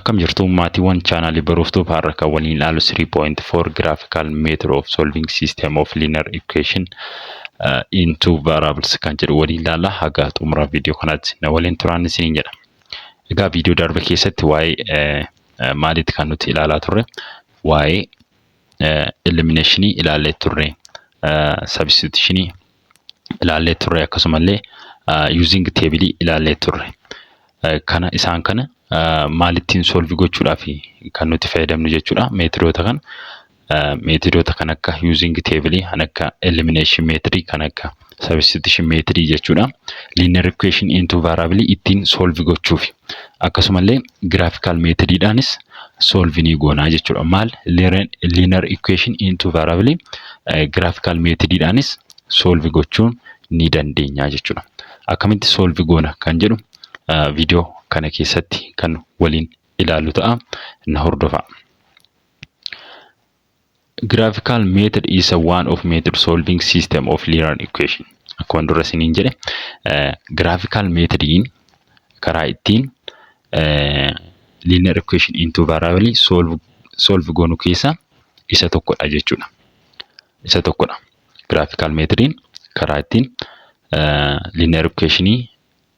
Akkam jirtu, maatiiwwan chaanaalii Baruuftuu? Har'a kan waliin ilaalu 3.4 Graphical Method of Solving System of Linear Equation in Two Variables kan jedhu waliin ilaalla. Haga xumura viidiyoo kanaatti na waliin turaan isiniin jedha. Egaa viidiyoo darbe keessatti waa'ee maaliitti kan nuti ilaalaa turre? Waa'ee eliminationii ilaallee turre, substitutionii ilaallee turre, akkasumallee using table ilaallee turre. Kana isaan kana maalittiin solve gochuudhaaf kan nuti fayyadamnu jechuudha. Methodoota kana, methodoota kan akka using table, kan akka elimination method, kan akka substitution method jechuudha. Linear equation into variable ittiin solve gochuuf akkasumallee graphical methodidhaanis solve ni goonaa jechuudha. Maal, linear equation into variable graphical methodidhaanis solve gochuun ni dandeenya jechuudha. Akkamitti solve goona kan jedhu viidiyoo kana keessatti kan waliin ilaallu ta'a. Na hordofaa. Graphical method is a one of method solving system of linear equation. Akkuma dura isiniin jedhe, graphical methodiin karaa ittiin linear equation into variable solve goonu keessaa isa tokkodha jechuudha. Isa tokkodha. Graphical methodiin karaa ittiin linear equationii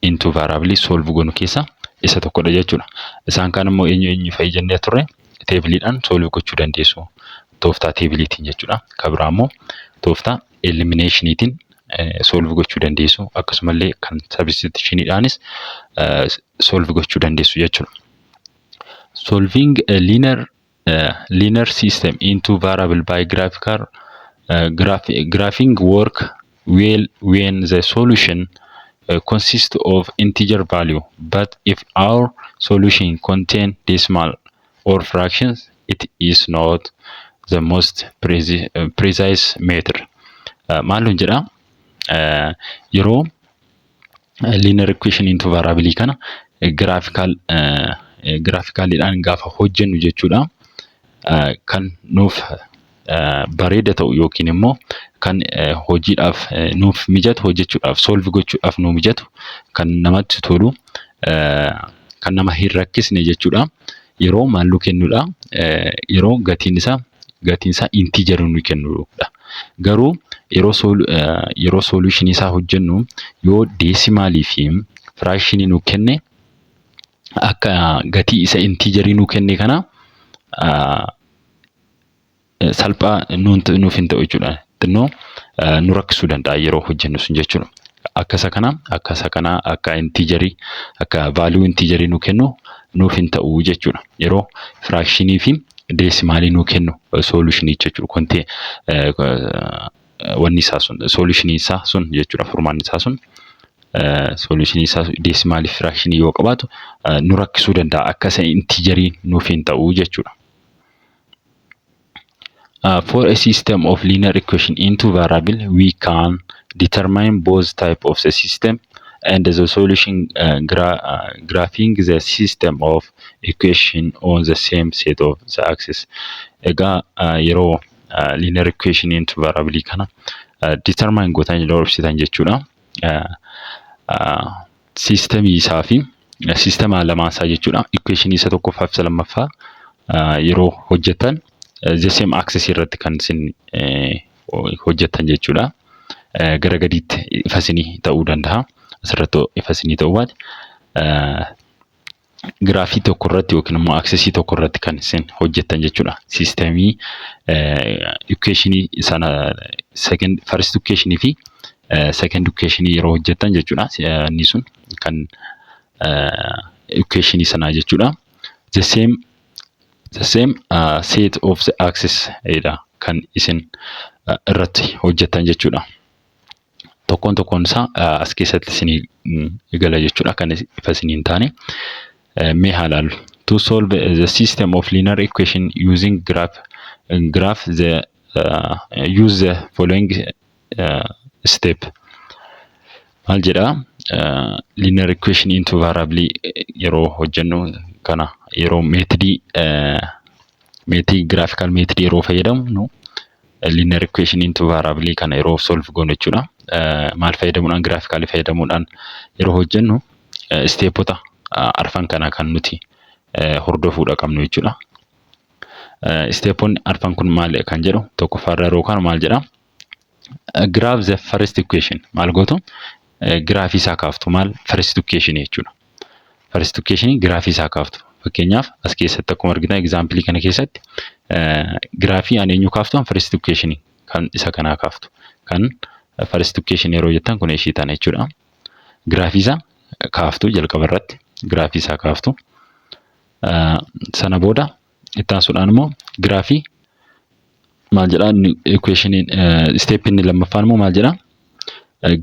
into variable solve goonu keessaa isa tokkodha jechuudha. Isaan kaan immoo eenyu eenyu fa'i jennee turre? Tableiidhaan solve gochuu dandeessu. Tooftaa tableiitiin jechuudha. Kan biraa immoo tooftaa eliminationiitiin solve gochuu dandeessu. Akkasumallee kan substitutioniidhaanis solve gochuu dandeessu jechuudha. Solving a linear system into variable by graphical graphing work well when the solution consists of integer value, but if our solution contain decimal or fractions, it is not the most precise method. Maal nuun jedha? Yeroo linear equation into variable kana graphicaliidhaan gaafa hojjennu jechuudha. Kan nuuf bareeda ta'u yookiin immoo kan hojiidhaaf nuuf mijatu, hojjechuudhaaf, solve gochuudhaaf nu mijatu, kan namatti tolu, kan nama hin rakkisne jechuudha. Yeroo maal nu kennudha? Yeroo gatiin isaa integer nu kennudha. Garuu yeroo solutionii isaa hojjennu yoo decimalii fi fractionii nu kenne, akka gatii isa integerii nu kenne kana salphaa nuuf hin ta'u jechuudha. Xinnoo nu rakkisuu danda'a yeroo hojjennu sun jechuudha. Akka isa kana akka integerii, akka value integerii nu kennu nuuf hin ta'u jechuudha. Yeroo fractionii fi decimalii nu kennu solutionii jechuudha. Kontee wanni isaa sun, solutionii isaa sun jechuudha, furmaanni isaa sun, solutionii isaa decimalii fi fractionii yoo qabaatu nu rakkisuu danda'a. Akka isa integerii nuuf hin ta'u jechuudha. For a system of linear equation into variable, we can determine both type of the system and the solution graphing the system of equation on the same set of the axis. Egaa yeroo linear equation into variable kana determine gootan, yeroo ibsitan jechuudha. Systemii isaa fi systema lamaan isaa jechuudha. Equation isa tokkoffaa fi isa lammaffaa yeroo hojjetan the same axis irratti kan isin hojjettan jechuudha. Gara gadiitti ifa isinii ta'uu danda'a. Asirratti ifa isinii ta'uu baate, graphii tokko irratti yookiin immoo axisii tokko irratti kan isin hojjettan jechuudha. Systemii equationii sana, second, first equationii fi second equationii yeroo hojjettan jechuudha. Inni sun kan equationii sanaa jechuudha. The same set of the axis dha kan isin irratti hojjettan jechuudha. Tokkoon tokkoon isaa as keessatti isinii gala jechuudha, kan ifa isinii hin taane. Mee haa ilaallu. To solve the system of linear equation using graph the use the following step. Maal jedhaa? Linear equation into variable yeroo hojjennu kana, yeroo methodii graphical methodii yeroo fayyadamnu, linear equation into variable kana yeroo solve goonu jechuudha. Maal fayyadamuudhaan? Graphically fayyadamuudhaan yeroo hojjennu stepota arfan kana kan nuti hordofuudha qabnu jechuudha. Stepoonni arfan kun maal kan jedhu tokkoffaarra yeroo kaanu maal jedha? Graph the first equation. Maal gootu? Giraafii isaa kaaftu. Maal? First equation jechuudha. First equation giraafii isaa kaaftu. Fakkeenyaaf, as keessatti akkuma argitan, example kana keessatti giraafii ani eenyu kaaftu? First equation kan isa kanaa kaaftu. Kan first equation yeroo jettan kun ishii tana jechuudha. Giraafii isaa kaaftu, jalqaba irratti giraafii isaa kaaftu. Sana booda itti aansuudhaan immoo giraafii maal jedhaa? Equationiin step inni lammaffaan immoo maal jedhaa?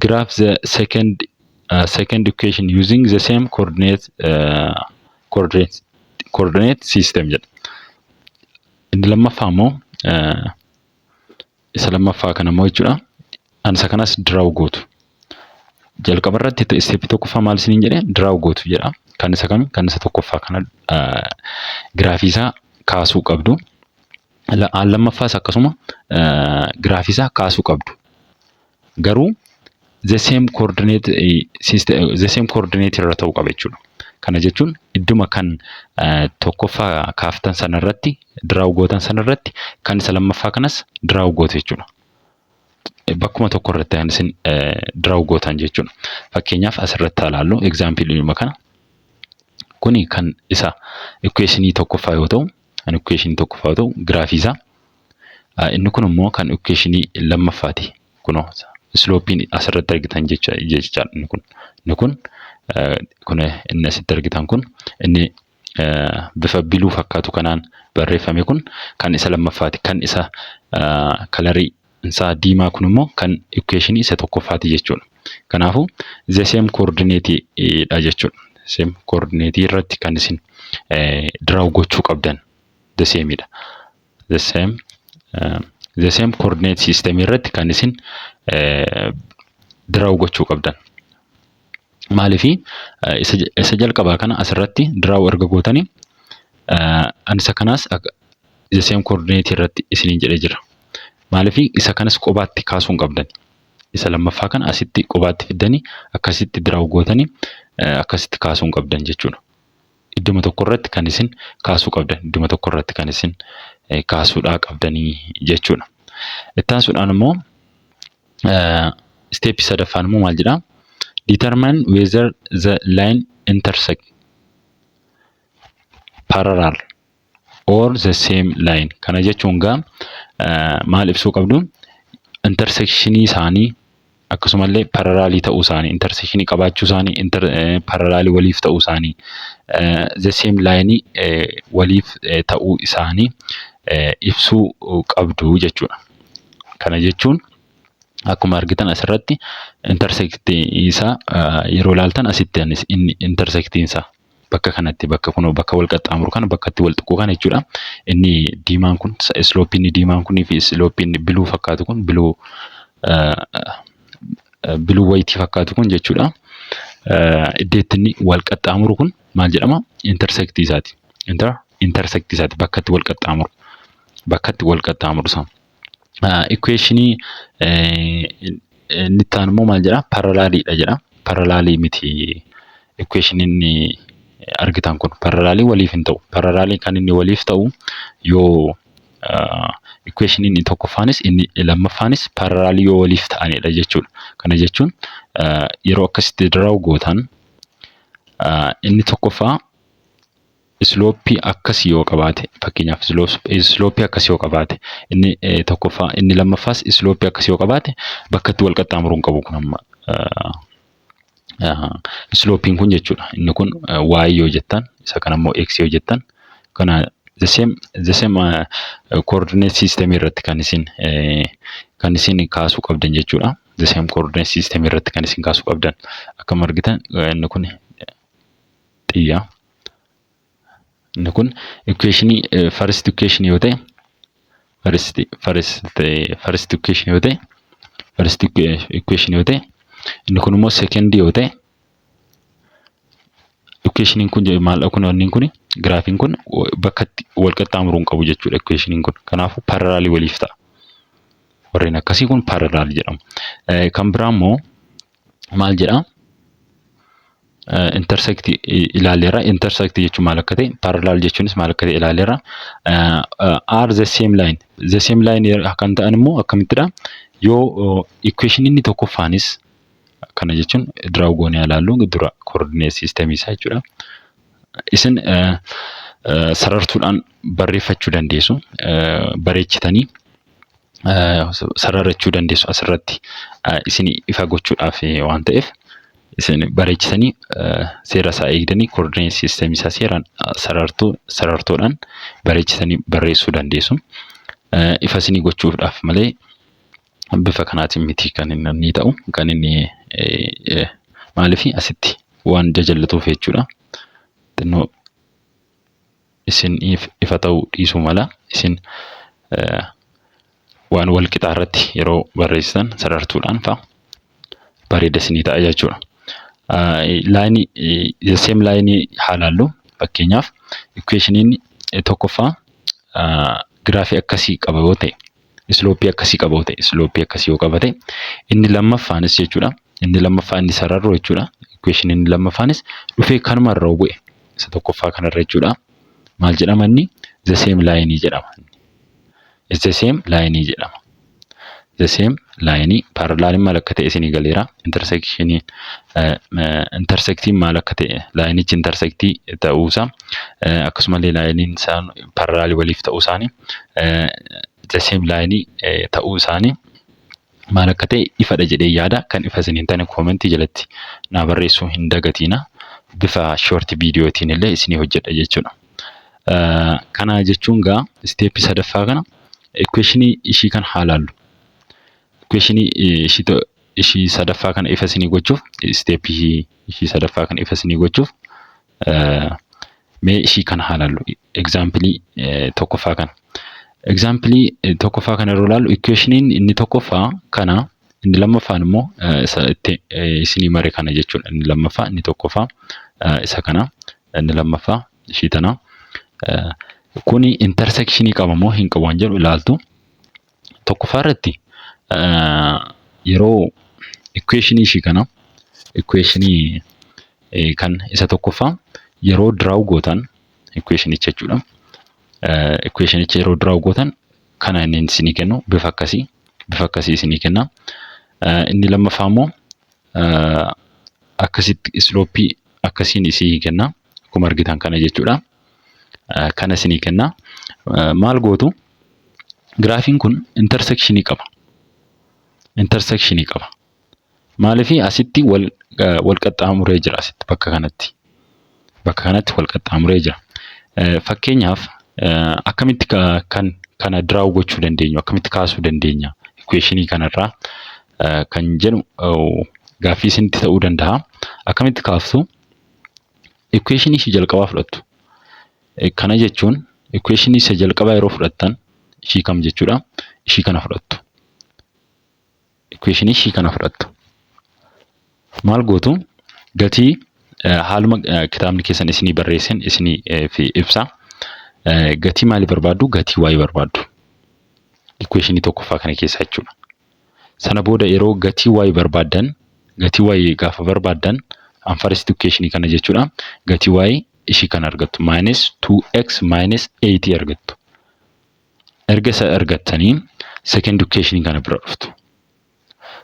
Graph the second equation using the same coordinate system jedha. Inni lammaffaa immoo isa lammaffaa kana immoo jechuudha. Ani isa kanas draw gootu. Jalqaba irratti step tokkoffaa maal isiniin jedhee? Draw gootu jedha. Kan isa kami? Kan isa tokkoffaa kana giraafii isaa kaasuu qabdu. Lammaffaas akkasuma giraafii isaa kaasuu qabdu. Garuu the same coordinate system, the same coordinate irra ta'uu qaba jechuudha. Kana jechuun idduma kan tokkoffaa kaaftan sanarratti, draw gootan sanarratti, kan isa lammaffaa kanas draw gootu jechuudha. Bakkuma tokko irratti kan isin draw gootan jechuudha. Fakkeenyaaf, asirratti haa ilaallu example kana. Kuni kan isa equationii tokkoffaa yoo ta'u, kan equationii tokkoffaa yoo ta'u giraafii isaa. Inni kun immoo kan equationii lammaffaati. Kunoo slopeiin asirratti argitan jechaadha inni kun. Inni kun kun inni asitti argitan kun, inni bifa blue fakkaatu kanaan barreeffame kun kan isa lammaffaati. Kan isa colorii isaa diimaa kun immoo kan equationii isa tokkoffaati jechuudha. Kanaafuu the same coordinate dha jechuudha. Same coordinate irratti kan isin draw gochuu qabdan the same dha. The same coordinate system irratti kan isin draw gochuu qabdan. Maaliifii isa jalqabaa kana asirratti draw erga gootanii, ani isa kanaas the same coordinate irratti isiniin jedhee jira. Maaliifii isa kanas kophaatti kaasuu hin qabdan. Isa lammaffaa kana asitti kophaatti fiddanii akkasitti draw gootanii akkasitti kaasuu hin qabdan jechuudha. Idduma tokko irratti kan isin kaasuu qabdan. Idduma tokko irratti kan isin kaasuudhaa qabdanii jechuudha. Itti aansuudhaan immoo stepii sadaffaan immoo maal jedhaa? Determine whether the line intersect, parallel or the same line. Kana jechuun gaa maal ibsuu qabdu? Intersectionii isaanii, akkasumallee parallelii ta'uu isaanii, intersectionii qabaachuu isaanii, parallelii waliif ta'uu isaanii, the same line waliif ta'uu isaanii ibsuu qabdu jechuudha. Kana jechuun akkuma argitan asirratti intersectii isaa yeroo ilaaltan, asitti inni intersectiin isaa bakka kanatti, bakka kun, bakka wal qaxxaamuru kana, bakka itti wal tuqu kana jechuudha. Inni diimaan kun, slopeiin diimaan kunii fi slopeiin blue fakkaatu kun, blue wayitii fakkaatu kun jechuudha. Iddoo itti inni wal qaxxaamuru kun maal jedhama? Intersectii isaati. Intersectii isaati, bakka itti wal qaxxaamuru. Bakka itti wal qaxxaamuru sana. Equationii inni itti aanu immoo maal jedhaa? Paralleliidha jedha. Parallelii miti equationii inni argitan kun, parallelii waliif hin ta'u. Parallelii kan inni waliif ta'u yoo equationii inni tokkoffaanis inni lammaffaanis parallelii yoo waliif ta'anidha jechuudha. Kana jechuun yeroo akkasitti draw gootan, inni tokkoffaa slopeii akkasii yoo qabaate, fakkeenyaaf slopeii akkasii yoo qabaate inni tokkoffaa, inni lammaffaas slopeii akkasii yoo qabaate, bakka itti wal qaxxaamuruu hin qabu kun amma slopeiin kun jechuudha. Inni kun y yoo jettan, isa kana immoo x yoo jettan, kana the same coordinate system irratti kan isin kaasuu qabdan jechuudha. The same coordinate system irratti kan isin kaasuu qabdan. Akkuma argitan inni kun xiyya. Inni kun equationii first equation yoo ta'e, first equation yoo ta'e, first equation yoo ta'e, inni kun immoo second yoo ta'e, equationiin kun maal kun wanni kun giraafiin kun bakka itti wal qaxxaamuruu hin qabu jechuudha equationiin kun. Kanaafuu parallelii waliif ta'a. Warreen akkasii kun parallelii jedhamu. Kan biraa immoo maal jedhaa? Intersect ilaalleerra. Intersect jechuun maal akka ta'e, parallel jechuunis maal akka ta'e ilaalleerra. Are the same line. The same line kan ta'an immoo akkamittidha? Yoo equation inni tokkoffaanis, kana jechuun draw goonee ilaallu dura coordinate system isaa jechuudha. Isin sarartuudhaan barreeffachuu dandeessu. Bareechitanii sararachuu dandeessu asirratti isin ifa gochuudhaaf waan ta'eef, isin bareechitanii seera isaa eegdanii coordinate system isaa seeraan sarartuu sarartuudhaan bareechitanii barreessuu dandeessu. Ifa isinii gochuudhaaf malee bifa kanaatiin miti kan inni ta'u, kan inni maaliif asitti waan jajallatuuf jechuudha. Xinnoo isiniif ifa ta'uu dhiisuu mala. Isin waan wal qixaa irratti yeroo barreessitan sarartuudhaan fa'a bareeda isinii ta'a jechuudha. Lineii, the same lineii haa ilaallu. Fakkeenyaaf, equationiin tokkoffaa giraafii akkasii qaba yoo ta'e, slopeii akkasii qaba yoo ta'e, slopeii akkasii yoo qabate, inni lammaffaanis jechuudha. Inni lammaffaa inni sararru jechuudha. Equationiin inni lammaffaanis dhufee kanuma irra bu'e isa tokkoffaa kanarra jechuudha. Maal jedhama inni? The same line jedhama. The same line jedhama. The same line. Paralleliin maal akka ta'e isinii galeera. Intersectioniin, intersectiin maal akka ta'e, lineichi intersectii ta'uusaa, akkasumallee lineiin isaan parallelii waliif ta'uu isaanii, the same line ta'uu isaanii maal akka ta'e ifadha jedhee yaada. Kan ifa isin hin taane commentii jalatti naa barreessuu hin dagatiina. Bifa short viidiyootiin illee isinii hojjedha jechuudha. Kana jechuun gaa stepii sadaffaa kana equationii ishii kan haa laallu. Equationii ishii sadaffaa kana ifa isinii gochuuf, stepii ishii sadaffaa kana ifa isinii gochuuf, mee ishii kana haa laallu. Exampleii tokkoffaa kana. Exampleii tokkoffaa kana yeroo ilaallu, equationiin inni tokkoffaa kana, inni lammaffaan immoo isa itti isinii mare kana jechuudha. Inni lammaffaa, inni tokkoffaa isa kana, inni lammaffaa ishii tana. Kuni intersectionii qaba moo hin qabu waan jedhu ilaaltu. Tokkoffaa irratti yeroo equationii ishii kana, equationii kan isa tokkoffaa yeroo draw gootan, equationicha jechuudha. Equationicha yeroo draw gootan kana inni isinii kennu bifa akkasii isinii kenna. Inni lammaffaa immoo akkasitti slopeii akkasiin isinii kenna. Akkuma argitan kana jechuudha. Kana isinii kenna. Maal gootu? Giraafiin kun intersectionii qaba. Intersectionii qaba. Maaliif? Asitti wal wal qaxxaamuree jira, asitti bakka kanatti. Bakka kanatti wal qaxxaamuree jira. Fakkeenyaaf, akkamitti kan kana draw gochuu dandeenyu, akkamitti kaasuu dandeenya equationii kanarraa kan jedhu gaaffii isinitti ta'uu danda'a. Akkamitti kaaftu? Equationii ishii jalqabaa fudhattu. Kana jechuun equationii isa jalqabaa yeroo fudhattan ishii kam jechuudha? Ishii kana fudhattu. Equationii ishii kana fudhattu. Maal gootu? Gatii haaluma kitaabni keessan isinii barreessan isinii fi ibsa. Gatii maalii barbaaddu? Gatii y barbaaddu. Equationii tokkoffaa kana keessaa jechuudha. Sana booda yeroo gatii y barbaaddan, gatii y gaafa barbaaddan, first equationii kana jechuudha. Gatii y ishii kana argattu. Minus 2x minus 8 argattu. Erga isa argattanii second equationii kana bira dhuftu.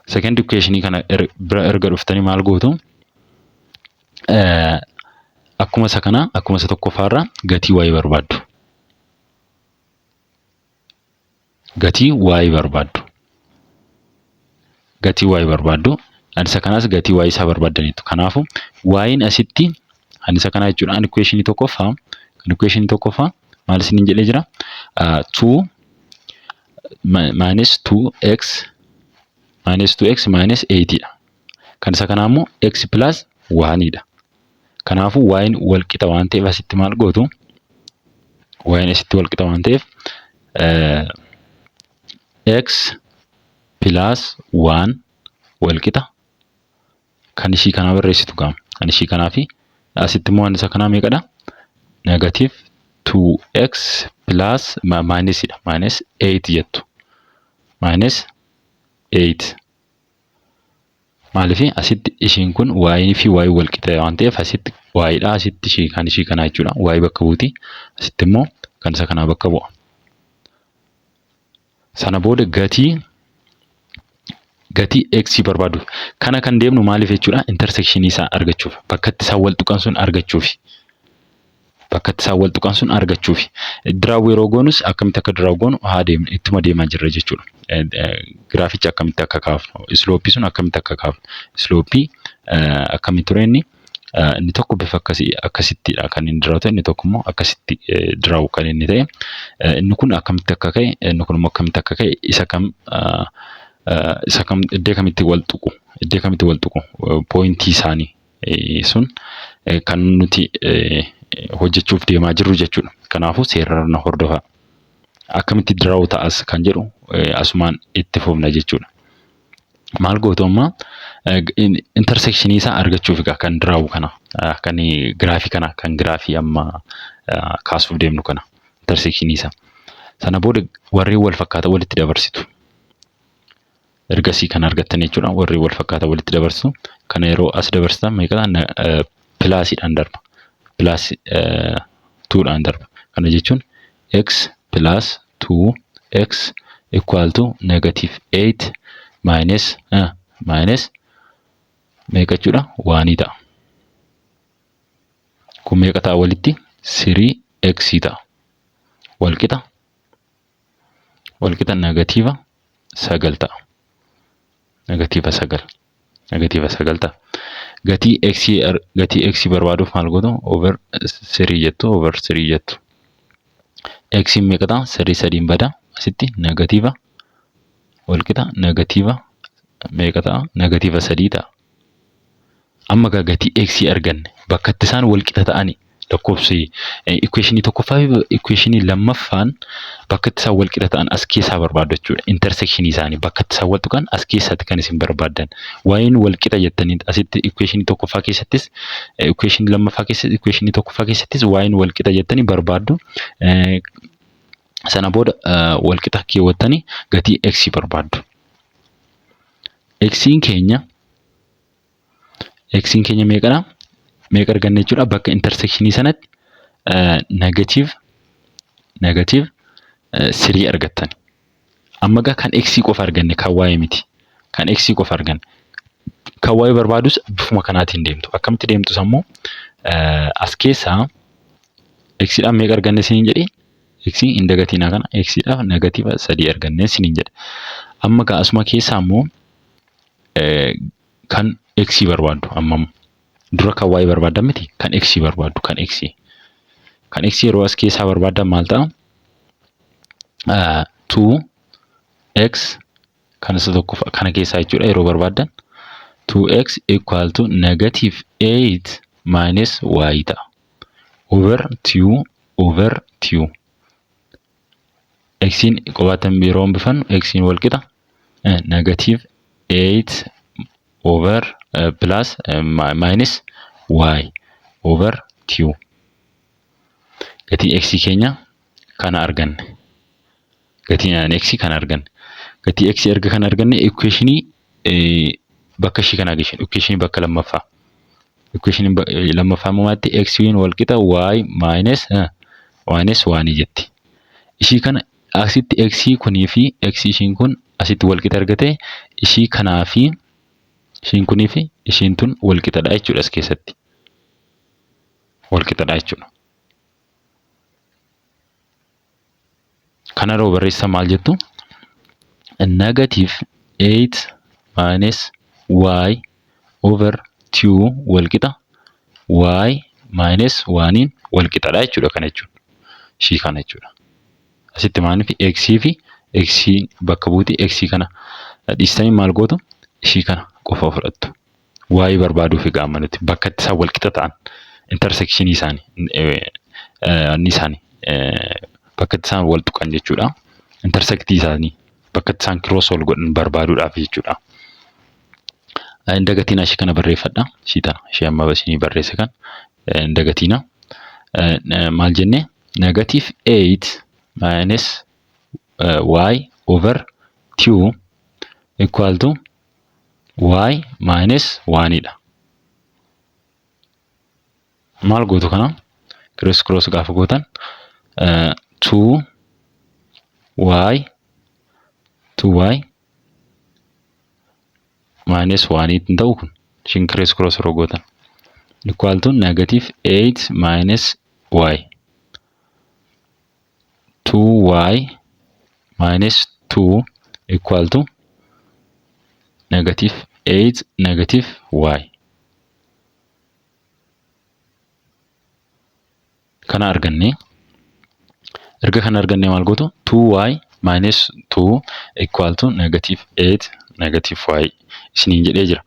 Second equationii kana bira erga dhuftanii maal gootu? Akkuma isa kana, akkuma isa tokkoffaarra gatii y barbaaddu. Gatii y barbaaddu. Gatii y barbaaddu. Isa kanaas gatii y isaa barbaaddaniitu. Kanaafuu y'n asitti kan isa kanaa jechuudha. An equationii tokkoffaa, kan equationii tokkoffaa maal isiniin jedhee jira? 2 minus 2x, minus 2x minus 8 dha. Kan isa kanaa immoo x plus 1 dha. Kanaafuu y'n wal qixa waan ta'eef asitti maal gootu? Y'n asitti wal qixa waan ta'eef x plus 1 wal qixa kan ishii kanaa barreessitu qaama. Kan ishii kanaa fi asitti immoo isa kanaa meeqadha? Negative 2x plus, minus dha. Minus 8 jettu. Minus 8. Maaliif asitti ishiin kun y fi y wal qixa waan ta'eef, asitti y dha, asitti ishii kan ishii kanaa jechuudha. Y bakka buuti. Asitti immoo kan isa kanaa bakka bu'a. Sana booda gatii x barbaadu. Kana kan deemnu maaliif jechuudha? Intersectionii isaa argachuuf. Bakka itti isaan wal tuqan sun argachuuf. Bakka itti isaan wal tuqan sun argachuuf. Draw yeroo goonus akkamitti akka draw goonu haa deemnu, ittuma deemaa jirra jechuudha. Giraaficha akkamitti akka kaafnu, slopeii sun akkamitti akka kaafnu, slopeii akkamitti ture inni? Inni tokko bifa akkasii akkasittidha kan inni draw ta'e, inni tokko immoo akkasitti draw kan inni ta'e. Inni kun akkamitti akka ka'e, inni kun immoo akkamitti akka ka'e, isa kam iddoo kamitti wal tuqu, iddoo kamitti wal tuqu pointii isaanii sun kan nuti hojjechuuf deemaa jirru jechuudha. Kanaafuu seeraan na hordofaa. Akkamitti draw ta'as kan jedhu asumaan itti fufna jechuudha. Maal gootu amma? Intersectionii isaa argachuuf egaa kan draw kana, kan giraafii kana, kan giraafii amma kaasuuf deemnu kana intersectionii isaa. Sana booda warreen wal fakkaatan walitti dabarsitu. Ergasii kan argattan jechuudha, warreen wal fakkaatan walitti dabarsitu. Kana yeroo as dabarsitan meeqa? Plusiidhaan darba. Plus twodhaan darba. Kana jechuun x plus 2x equal to negative 8 minus meeqa jechuudha? Oneii ta'a. Kun meeqa ta'a walitti? 3x ta'a. Walqixa negative 9 ta'a. Negative 9. Negative 9 ta'a. Gatii x barbaaduuf maal gootu? Over 3 jettu, over 3 jettu. X meeqa ta'a? Sadii sadiin bada, asitti negative walqixa negative meeqa ta'a? Negative 3 ta'a. Amma gaa gatii x arganne, bakka itti isaan walqixa ta'ani, lakkoofsi equationii tokkoffaa fi equationii lammaffaan bakka itti isaan walqixa ta'an as keessaa barbaaddu jechuudha. Intersectionii isaanii, bakka itti isaan wal tuqan as keessatti kan isin barbaaddan. Waa'een walqixa jettanii asitti equationii tokkoffaa keessattis, equationii lammaffaa keessatti, equationii tokkoffaa keessattis waa'een walqixa jettanii barbaaddu. Sana booda walqixa keewwattanii gatii x barbaaddu. X'n keenya meeqadha? Meeqa arganne jechuudha? Bakka intersectionii sanatti negative 3 argattan. Amma gaa kan x qofa arganne, kan y miti. Kan x qofa arganne. Kan y barbaadus bifuma kanaatiin deemtu. Akkamitti deemtus ammoo? As keessaa x dhaan meeqa arganne isiniin jedhee? X hin dagatinaa, kana x dhaaf negative 3 arganne isiniin jedhe. Amma gaa asuma keessaa immoo kan x barbaaddu amma. Dura kan y barbaaddan miti, kan x barbaaddu, kan x. Kan x yeroo as keessaa barbaaddan maal ta'a? 2x kan isa tokko kana keessaa jechuudha yeroo barbaaddan, 2x equal to negative 8 minus y ta'a. Over 2, over 2. X'n qobaatan yeroo hambifannu, x'n wal qixa negative 8 over plus minus y over 2. Gatii x keenya kana arganne. Gatii x kana arganne. Gatii x erga kana arganne, equationii bakka ishii kanaa geessinu, equationii bakka lammaffaa. Equationii lammaffaa immoo maatti? X wal qixa y minus 1 jetti. Ishii kana asitti x kunii fi x ishiin kun asitti wal qixa argate, ishii kanaa fi ishiin kunii fi ishiin tun wal qixadha jechuudha as keessatti. Wal qixadha jechuudha. Kana yeroo barreessan maal jettu? Negative 8 minus y over 2 wal qixa y minus 1 wal qixadha jechuudha kana jechuudha. Ishii kana jechuudha. Asitti maaliif x fi x bakka buuti, x kana dhiistanii maal gootu? Ishii kana qofa fudhattu. Y barbaaduuf egaa amma nuti bakka itti isaan wal qixa ta'an, intersectionii isaanii, inni isaanii bakka itti isaan wal tuqan jechuudha. Intersectii isaanii, bakka itti isaan cross wal godhan barbaaduudhaaf jechuudha. Hin dagatiin, ishii kana barreeffadha. Ishii tana, ishee amma isinii barreesse kan hin dagatiina. Maal jennee? Negative 8 minus y over 2 equal to Y minus 1 dha. Maal gootu kana? Cross cross gaafa gootan 2 y 2y minus 1 hin ta'u kun ishiin cross cross yeroo gootan equal to negative 8 minus y 2y minus 2 equal to negative 8 negative y. Kana arganne, erga kana arganne maal gootu? 2y minus 2 equal to negative 8 negative y isiniin jedhee jira.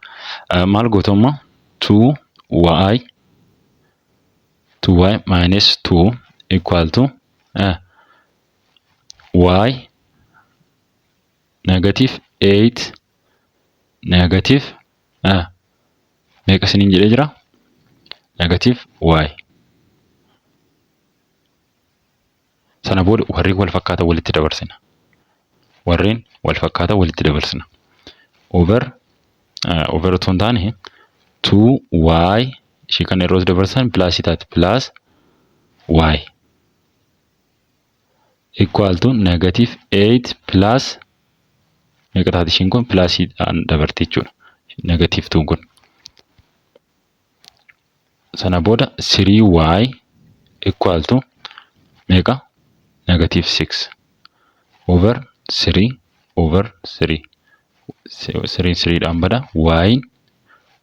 Maal gootu amma? 2y 2y minus 2 equal to y negative 8 negative meeqa isiniin jedhee jira? Negative y. Sana booda warreen wal fakkaatan walitti dabarsina. Warreen wal fakkaatan walitti dabarsina. Over over otoo hin taane 2y ishee kana yeroo dabarsan plusii taati, plus y equal to negative 8 plus meeqa taati ishiin kun? Plusiidhaan dabarte jechuudha. Negative 2 kun. Sana booda 3y equal to meeqa? Negative 6 over 3 over 3. 3 3dhaan bada, y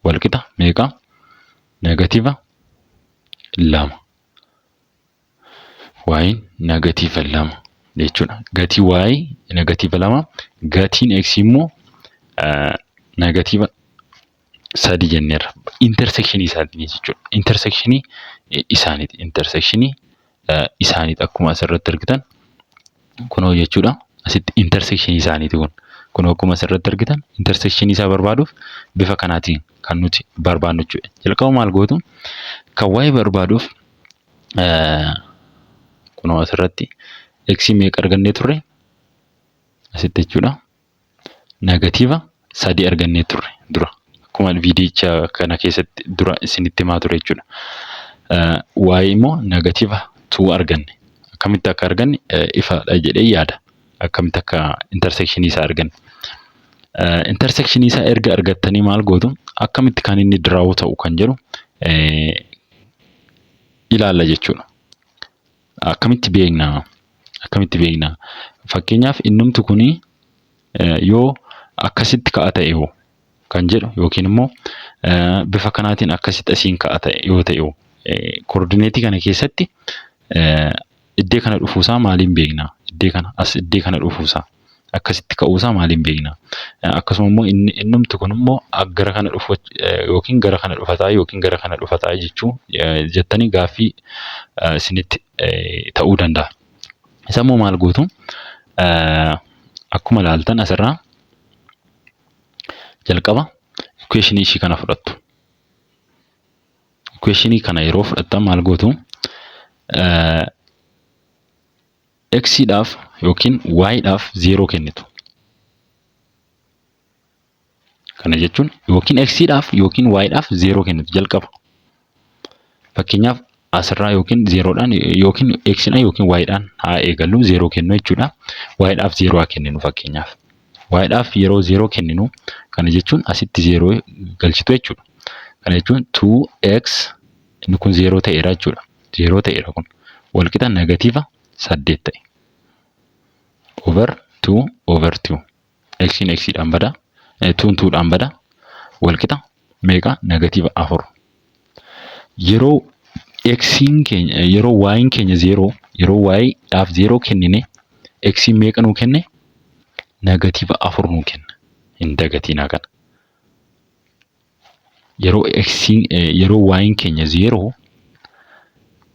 walqixa meeqa? Negative 2. Y negative 2 jechuudha. Gatii y negative 2, gatiin x immoo negative 3 jenneerra. Intersectionii isaatiin jechuudha. Intersectionii isaaniiti. Intersectionii isaaniiti akkuma asirratti argitan kunoo jechuudha. Asitti intersectionii isaaniiti kun. Kunoo akkuma asirratti argitan intersectionii isaa barbaaduuf bifa kanaatiin kan nuti barbaadnu jechuudha. Jalqaba maal gootu? Kan y barbaaduuf kunoo asirratti x meeqa argannee turre asitti jechuudha? Negative 3 argannee turre dura. Akkuma viidiyicha kana keessatti dura isinitti himaa ture jechuudha. Y immoo negative 2 arganne. Akkamitti akka arganne ifaadha jedhee yaada. Akkamitti akka intersectionii isaa arganne. Intersectionii isaa erga argattanii maal gootu? Akkamitti kan inni draw ta'u kan jedhu ilaalla jechuudha. Akkamitti beekna? Akkamitti beekna? Fakkeenyaaf innumti kuni yoo akkasitti ka'a ta'e hoo kan jedhu, yookiin immoo bifa kanaatiin akkasitti asiin ka'a ta'e yoo ta'e hoo, coordinateii kana keessatti iddee kana dhufuusaa maaliin beekna? Iddee kana as iddee kana dhufuusaa, akkasitti ka'uusaa maaliin beekna? Akkasuma immoo inni innumti kun immoo gara kana dhufu yookiin gara kana dhufataa yookiin gara kana dhufataa jechuu jettanii gaaffii isinitti ta'uu danda'a. Isa immoo maal gootu? Akkuma ilaaltan asirraa jalqaba equationii ishii kana fudhattu. Equationii kana yeroo fudhattan maal gootu? X-dhaaf yookiin y-dhaaf 0 kennitu. Kana jechuun yookiin x-dhaaf yookiin y-dhaaf 0 kennitu jalqaba. Fakkeenyaaf asirraa yookiin zerodhaan yookiin x-dhaan yookiin y-dhaan haa eegallu, 0 kennu jechuudha. Y-dhaaf 0 haa kenninu fakkeenyaaf. Y-dhaaf yeroo 0 kenninu, kana jechuun asitti 0 galchitu jechuudha. Kana jechuun 2x inni kun 0 ta'eera jechuudha. 0 ta'eera kun. Walqixa negative 8 ta'e. Over 2 over 2. X'n x'dhaan bada. 2 2dhaan bada. Walqixa meeqa? Negative 4. Yeroo x'n keenya, yeroo y'n keenya 0, yeroo y dhaaf 0 kennine, x'n meeqa nuu kenne? Negative 4 nuu kenna. Hin dagatinaa kana. Yeroo x'n, yeroo y'n keenya 0,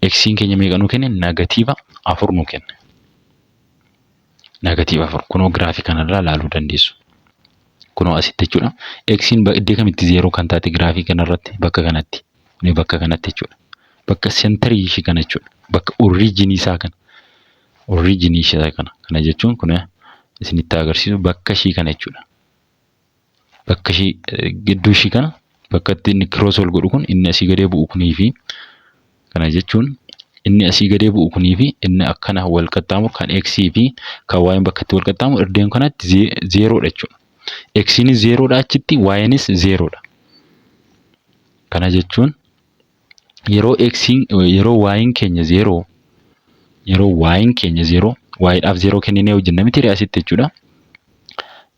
x'n keenya meeqa nuu kenne? Negative 4 nuu kenne. Negative 4 kunoo giraafii kanarraa ilaaluu dandeessu. Kunoo asitti jechuudha. X'n iddoo kamitti 0 kan taate giraafii kanarratti? Bakka kanatti. Kuni bakka kanatti jechuudha. Bakka centerii ishii kana jechuudha. Bakka originii isaa kana. Originii ishee kana. Kana jechuun kun isinitti agarsiisu bakka ishii kana jechuudha. Bakka ishii gidduu ishii kana bakka itti inni cross wal godhu kun, inni asii gadee bu'u kunii fi, kana jechuun inni asii gadee bu'u kunii fi inni akkana wal qaxxaamuru kan x fi kan y bakka itti wal qaxxaamuru iddeen kanatti zeeroodha jechuudha. X'nis zeeroodha achitti, y'nis zeeroodha. Kana jechuun yeroo x, yeroo y'n keenya zeeroo, yeroo y'n keenya zeeroo, y'dhaaf zeeroo kenninee hojjenna miti asitti jechuudha.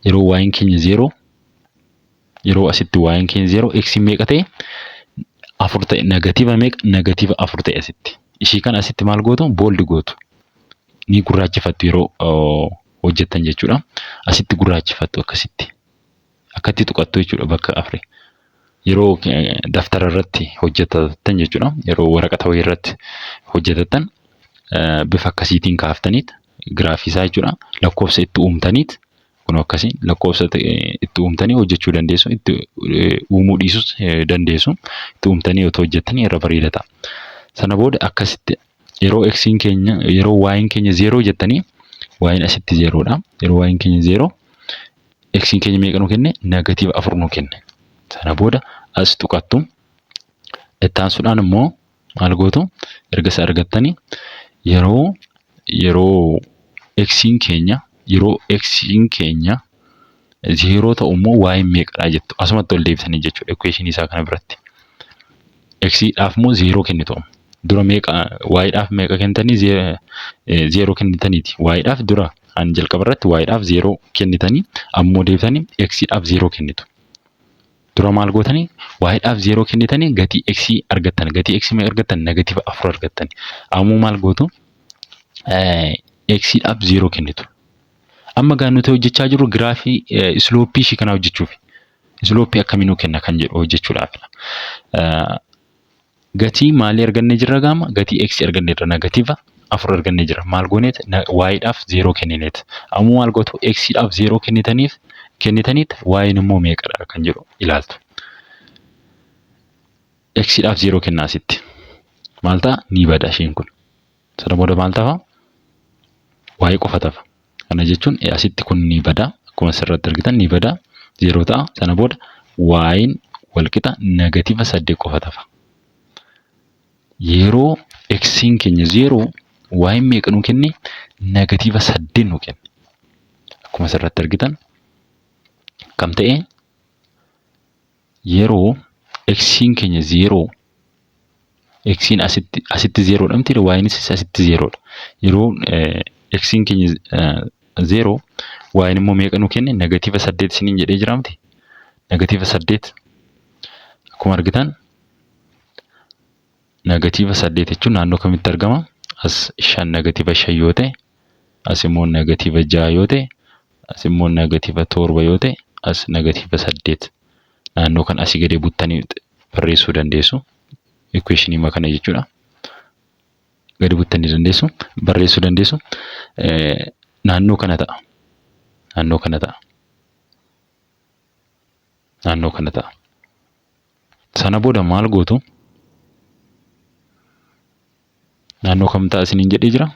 Yeroo y'n keenya zeeroo, yeroo asitti y'n keenya zeeroo, x meeqa ta'e? Afur ta'e. Negative meeqa? Negative afur ta'e asitti. Ishii kana asitti maal gootu? Bold gootu. Ni gurraachifattu yeroo hojjettan jechuudha. Asitti gurraachifattu akkasitti. Akkatti tuqattu jechuudha bakka afre. Yeroo daftara irratti hojjetattan jechuudha. Yeroo waraqata wayii irratti hojjetattan bifa akkasiitiin kaaftaniit giraafii isaa jechuudha. Lakkoofsa itti uumtaniit kun akkasiin lakkoofsa itti uumtanii hojjechuu dandeessu. Itti uumuu dhiisus dandeessu. Itti uumtanii yoo hojjettanii irra bareeda ta'a. Sana booda akkasitti yeroo x'n keenya, yeroo y'n keenya zeeroo jettanii, y'n asitti zeeroodha. Yeroo y'n keenya zeeroo, x'n keenya meeqa nu kenne? Negative afur nu kenne. Sana booda as tuqattu. Itti aansuudhaan immoo maal gootu? Erga isa argattanii, yeroo x'n keenya, yeroo x'n keenya zeeroo ta'u immoo y'n meeqadha jettu, asumatti ol deebisanii jechuudha equation isaa kana biratti. X'dhaaf immoo zeeroo kennitu. Dura meeqa, y'dhaaf meeqa kennitanii? Zeeroo kennitaniiti. Y'dhaaf dura an jalqaba irratti y'dhaaf zeeroo kennitanii, ammoo deebitanii x'dhaaf zeeroo kennitu. Dura maal gootanii? Y'dhaaf zeeroo kennitanii gatii x argattan. Gatii x meeqa argattan? Negative afur argattan. Ammoo maal gootu? X'dhaaf zeeroo kennitu. Amma gaa nuti hojjechaa jirru giraafii slope ishii kanaa hojjechuuf. Slope akkamii nuu kenna kan jedhu hojjechuudhaafidha. Gatii maalii argannee jirra gaama? Gatii x argannee jirra. Negative afur argannee jira. Maal gooneet? Y'dhaaf zeeroo kennineet. Ammoo maal gootu? X'dhaaf zeeroo kennitaniit y'n immoo meeqadha kan jedhu ilaaltu. X'dhaaf zeeroo kennaa asitti. Maal ta'a? Ni bada isheen kun. Sana booda maal ta'a? Y qofa tafa. Kana jechuun asitti kun ni bada. Akkuma asirratti argitan ni bada. Zeeroo ta'a. Sana booda y'n walqixa negative saddeet qofa tafa. Yeroo x'n keenya zeeroo, y'n meeqa nuu kenne? Negative saddeet nuu kenne. Akkuma asirratti argitan kam ta'e? Yeroo x'n keenya zeeroo, x'n asitti zeeroodha miti, y'nis asitti zeeroodha. Yeroo x'n keenya zeeroo, y'n immoo meeqa nuu kenne? Negative saddeet isiniin jedhee jira miti. Negative saddeet akkuma argitan, negative saddeet jechuun naannoo kamitti argama? As shan, negative shan yoo ta'e, as immoo negative ja'a yoo ta'e, as immoo negative torba yoo ta'e, as negative saddeet. Naannoo kan asii gadi buttanii barreessuu dandeessu. Equationii kana jechuudha. Gadi buttanii dandeessu, barreessuu dandeessu. Naannoo kana ta'a. Naannoo kana ta'a. Naannoo kana ta'a. Sana booda maal gootu? Naannoo kam ta'a isiniin jedhee jira?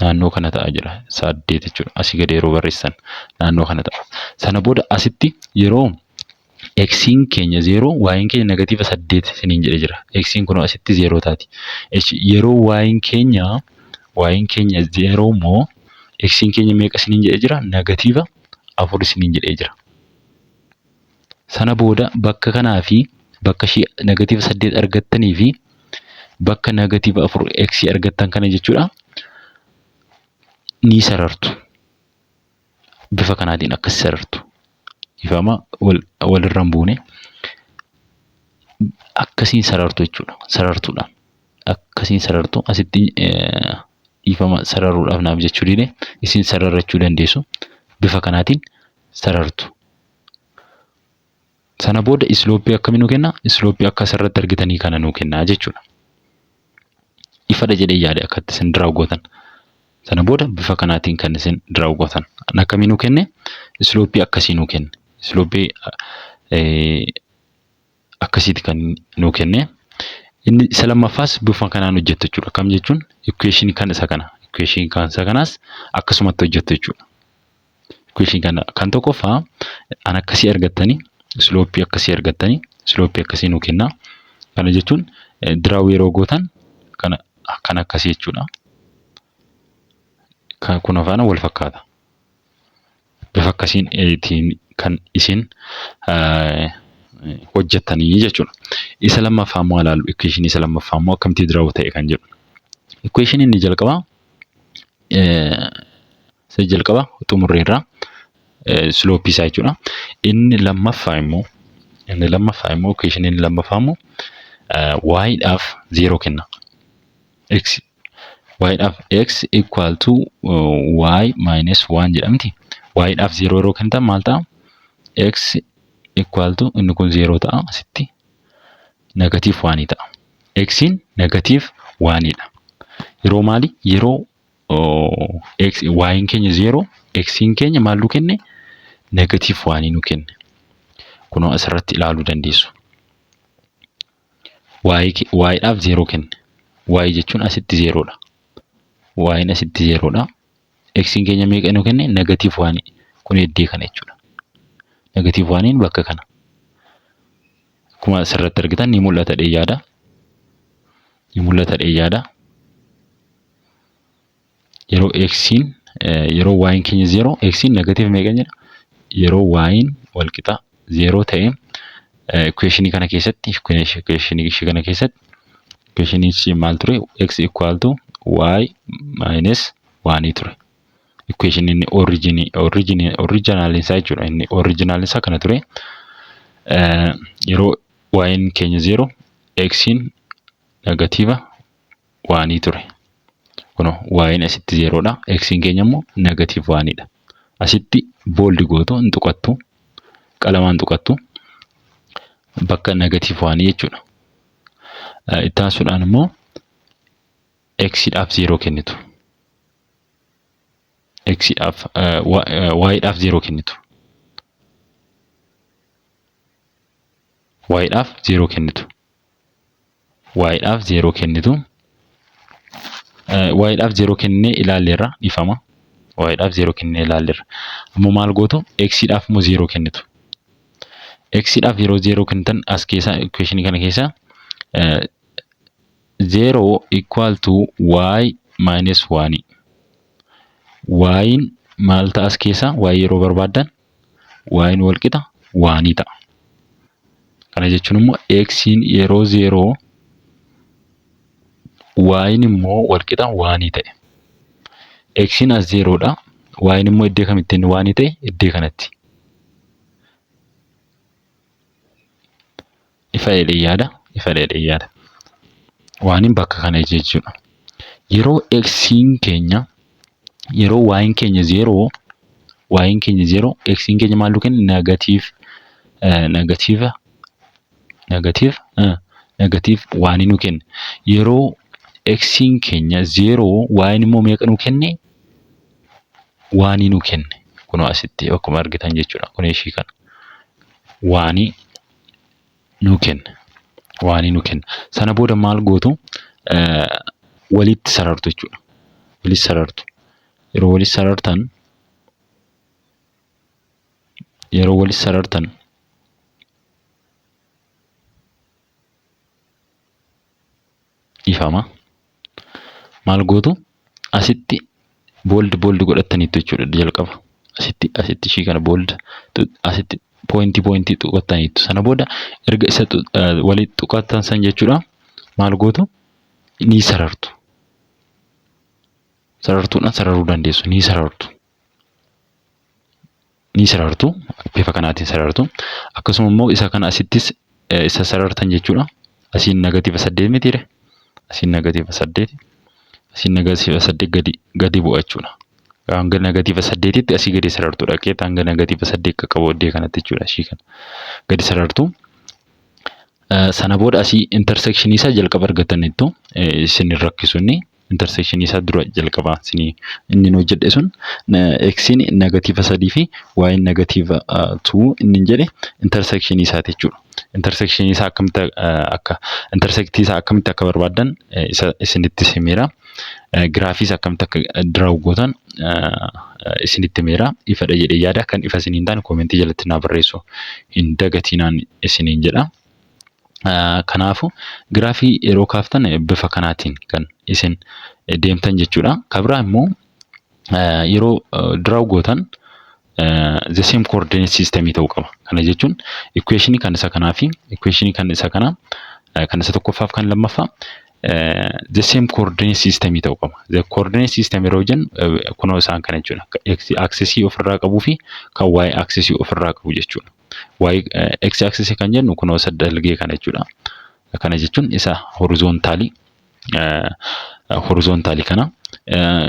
Naannoo kana ta'a jira. Saddeet jechuudha. Asii gadi yeroo barreessan naannoo kana ta'a. Sana booda asitti yeroo x'n keenya zeeroo, y'n keenya negative saddeet isiniin jedhee jira. X'n kun asitti zeeroo taati. Yeroo y'n keenya zeeroo immoo x'n keenya meeqa isiniin jedhee jira? Negative afur isiniin jedhee jira. Sana booda bakka kanaa fi bakka ishii negative saddeet argattanii fi bakka negative afur x argattan kana jechuudha ni sarartu. Bifa kanaatiin akkas sarartu. Ifama walirra hin buune akkasiin sarartu jechuudha. Sarartuudha. Akkasiin sarartu. Asitti dhiifama, sararuudhaaf naaf jechuu dide, isin sararachuu dandeessu. Bifa kanaatiin sarartu. Sana booda slope akkamii nuu kenna? Slope akka asirratti argitanii kana nuu kenna jechuudha. Ifadha jedhee yaade akkatti isin draw gootan. Sana booda bifa kanaatiin kan isin draw gootan. Akkamii nuu kenne? Slope akkasii nuu kenne. Slope akkasiiti kan nuu kenne. Inni isa lammaffaas bifa kanaan hojjettu jechuudha. Akkam jechuun equation kan isa kana. Equation kan isa kanaas akkasumatti hojjettu jechuudha. Equation kana kan tokkoffaa An akkasii argattanii, slope akkasii argattanii, slope akkasii nuu kenna. Kana jechuun draw yeroo gootan kana kan akkasii jechuudha. Kun afaan wal fakkaata. Bifa akkasiin ittiin kan isin hojjettanii jechuudha. Isa lammaffaa immoo ilaallu. Equation isa lammaffaa immoo akkamitti draw ta'e kan jedhu. Equation inni jalqabaa, isa jalqaba xumurreerra, slope isaa jechuudha. Inni lammaffaa immoo, equation inni lammaffaa immoo y dhaaf 0 kenna. X, y dhaaf x equal to y minus 1 jedhamti. Y dhaaf 0 yeroo kennitan maal ta'a? X equal to, inni kun 0 ta'a, asitti negative 1 ta'a. X'n negative 1 dha. Yeroo maali? Yeroo x, y'n keenya 0, x'n keenya maal nu kenne? Negative 1 nu kenne. Kunoo asirratti ilaaluu dandeessu. Y dhaaf 0 kenne. Y jechuun asitti 0 dha. Y'n asitti 0 dha. X'n keenya meeqa nu kenne? Negative 1. Kun heddee kana jechuudha. Negative 1 bakka kana. Akkuma asirratti argitan ni mul'ata dheeyyaadha. Ni mul'ata dheeyyaadha. Yeroo x'n, yeroo y'n keenya 0, x'n negative meeqa jedha? Yeroo y'n walqixa 0 ta'e, equationii kana keessatti, equationii ishee kana keessatti, equationii ishee maal ture? X equal to y minus 1 ture. Equation inni original isaa jechuudha. Inni original isaa kana ture. Yeroo y'n keenya 0, x'n negative 1 ture. Kunoo y'n asitti 0dha. X'n keenya immoo negative 1dha. Asitti bold gootu, hin tuqattu. Qalamaan tuqattu. Bakka negative 1 jechuudha. Itti aansuudhaan immoo x dhaaf 0 kennitu. X dhaaf, y dhaaf 0 kennitu. Y dhaaf 0 kennitu. Y dhaaf 0 kennitu. Y dhaaf 0 kennee ilaalleerra, dhiifama. Y dhaaf 0 kennee ilaalleerra. Ammoo maal gootu? X dhaaf immoo 0 kennitu. X dhaaf yeroo 0 kennitan, as keessa, equationii kana keessa, 0 equal to y minus 1. Y'n maal ta'a as keessa? Y yeroo barbaaddan y'n wal qixa 1 ta'a. Kana jechuun immoo x'n yeroo 0, y'n immoo wal qixa 1 ta'e. X'n as 0dha. Y'n immoo iddoo kamitti inni 1 ta'e? Iddoo kanatti. Ifa dheedhee yaada. Ifa dheedhee yaada. Oneiin bakka kana jechuudha. Yeroo x'n keenya, yeroo y'n keenya 0, y'n keenya 0, x'n keenya maal nu kenna? Negative, negative, negative, negative 1 nu kenna. Yeroo x'n keenya 0, y'n immoo meeqa nu kenne? 1 nu kenne. Kunoo asitti akkuma argitan jechuudha. Kun ishii kana. 1 nu kenna. 1 nu kenna. Sana booda maal gootu? Walitti sarartu jechuudha. Walitti sarartu. Yeroo walitti sarartan, yeroo walitti sarartan, dhiifama. Maal gootu? Asitti bold bold godhataniitu jechuudha jalqaba. Asitti ishii kana bold, asitti pointii pointii tuqattaniitu. Sana booda erga isa walitti tuqattan san jechuudha, maal gootu? Ni sarartu. Sarartuudhaan sararuu dandeessu, ni sarartu. Ni sarartu, bifa kanaatiin sarartu. Akkasuma immoo isa kana asittis isa sarartan jechuudha. Asiin negative 8 mitiire? Asiin negative 8. Asiin negative 8 gadi bu'a jechuudha. Hanga negative 8tti asii gadi sarartu, dhaqeet hanga negative 8 qaqqabu iddoo kanatti jechuudha. Ishii kana gadi sarartu. Sana booda asii intersection isaa jalqaba argataniittu isin rakkisu. Inni intersection isaa dura jalqaba isin inni hojjedhe sun, x'n negative 3 fi y'n negative 2 inni jedhe, intersection isaati jechuudha. Intersection isaa akkamitti akka, intersect isaa akkamitti akka barbaaddan isa isinitti himeera. Giraafiis akkamitti akka draw gootan isinitti himeera. Ifadha jedhee yaada. Kan ifa isiniin taane koomentii jalatti naa barreessu hin dagatinaan isiniin jedha. Kanaafuu giraafii yeroo kaaftan bifa kanaatiin kan isin deemtan jechuudha. Kan biraa immoo yeroo draw gootan the same coordinate system ta'uu qaba. Kana jechuun equationii kan isa kanaa fi equationii kan isa kanaa, kan isa tokkoffaaf kan lammaffaa the same coordinate system ta'uu qaba. The coordinate system yeroo jennu kunoo isaan kana jechuudha. X axisii ofirraa qabuu fi kan y axisii ofirraa qabu jechuudha. Y x axisii kan jennu kunoo isa dalgee kana jechuudha. Kana jechuun isa horizontalii kana.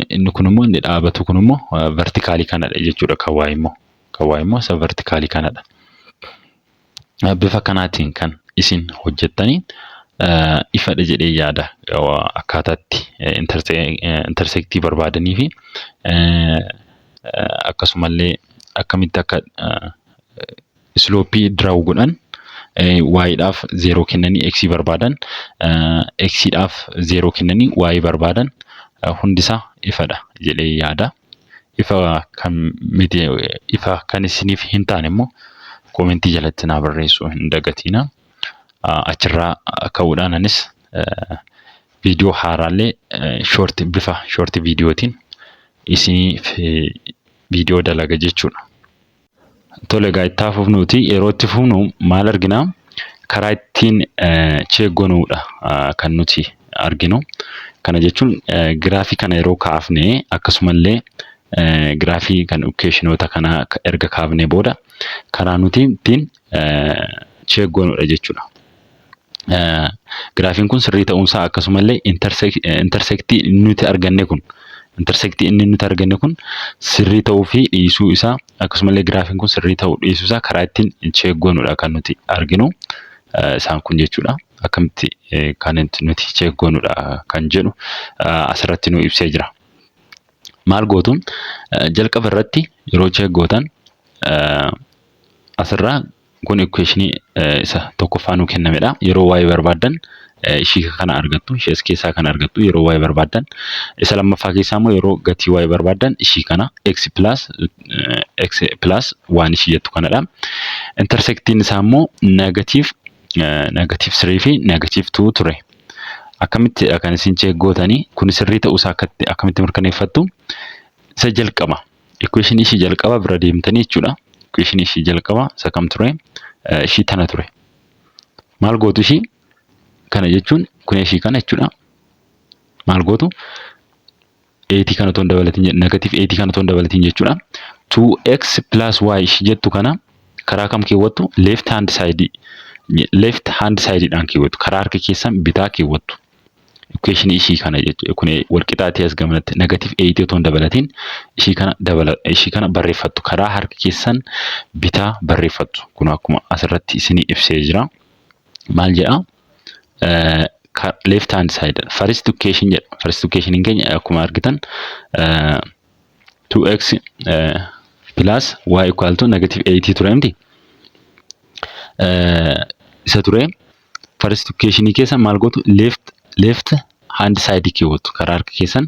Inni kun immoo, inni dhaabatu kun immoo verticalii kanadha jechuudha kan y immoo. Kan y immoo isa verticalii kanadha. Bifa kanaatiin kan isin hojjettanii ifadha jedhee yaada, akkaataatti intersectii barbaadanii fi akkasumallee akkamitti akka slopeii draw godhan, y-dhaaf zeeroo kennanii x barbaadan, x-dhaaf zeeroo kennanii y barbaadan, hundisaa ifadha jedhee yaada. Ifa kan miti, ifa kan isiniif hin taane immoo koomentii jalatti naa barreessuu hin dagatinaa. Achirraa ka'uudhaan anis viidiyoo haaraallee short, bifa short viidiyootiin isiniif viidiyoo dalaga jechuudha. Tole egaa, itti haa fufnuuti. Yeroo itti fufnu maal arginaa? Karaa ittiin check goonuudha kan nuti arginu. Kana jechuun giraafii kana yeroo kaafne, akkasumallee giraafii kan equationoota kanaa erga kaafnee booda karaa nuti ittiin check goonuudha jechuudha. Giraafiin kun sirrii ta'uunsaa, akkasumallee intersectii nuti arganne kun, intersectii inni nuti arganne kun sirrii ta'uu fi dhiisuu isaa, akkasumallee giraafiin kun sirrii ta'uu dhiisuu isaa karaa ittiin check goonuudha kan nuti arginu isaan kun jechuudha. Akkamitti kan nuti check goonuudha kan jedhu asirratti nu ibsee jira. Maal gootu? Jalqaba irratti yeroo check gootan asirraa kun equationii isa tokkoffaa nuu kennamedha. Yeroo y barbaaddan ishii kana argattu, ishee as keessaa kana argattu yeroo y barbaaddan. Isa lammaffaa keessaa immoo yeroo gatii y barbaaddan ishii kana, x plus waan ishii jettu kanadha. Intersectiin isaa immoo negative 3 fi negative 2 ture. Akkamittidha kan isin check gootanii? Kun sirrii ta'uusaa akkamitti mirkaneeffattu? Isa jalqaba, equationii ishii jalqaba bira deemtanii jechuudha. Equationii ishii jalqaba isa kam ture? Ishii tana ture. Maal gootu? Ishii kana jechuun kun ishii kana jechuudha. Maal gootu? 8 kana otoo hin dabalatiin, negative 8 kana otoo hin dabalatiin jechuudha. 2x plus y ishii jettu kana karaa kam keewwattu? Left hand side, left hand sideidhaan keewwattu. Karaa harka keessan bitaa keewwattu. Equation ishii kana jechuudha. Kun walqixaatii as gamanatti negative 8 otoo hin dabalatiin ishii kana dabala, ishii kana barreeffattu. Karaa harka keessan bitaa barreeffattu. Kun akkuma asirratti isinii ibsee jira. Maal jedhaa? Left hand side first equation jedha. First equation keenya akkuma argitan 2x plus y equal to negative 8 ture miti. Isa ture. First equation keessa maal gootu? Left hand side keewwattu. Karaa harka keessan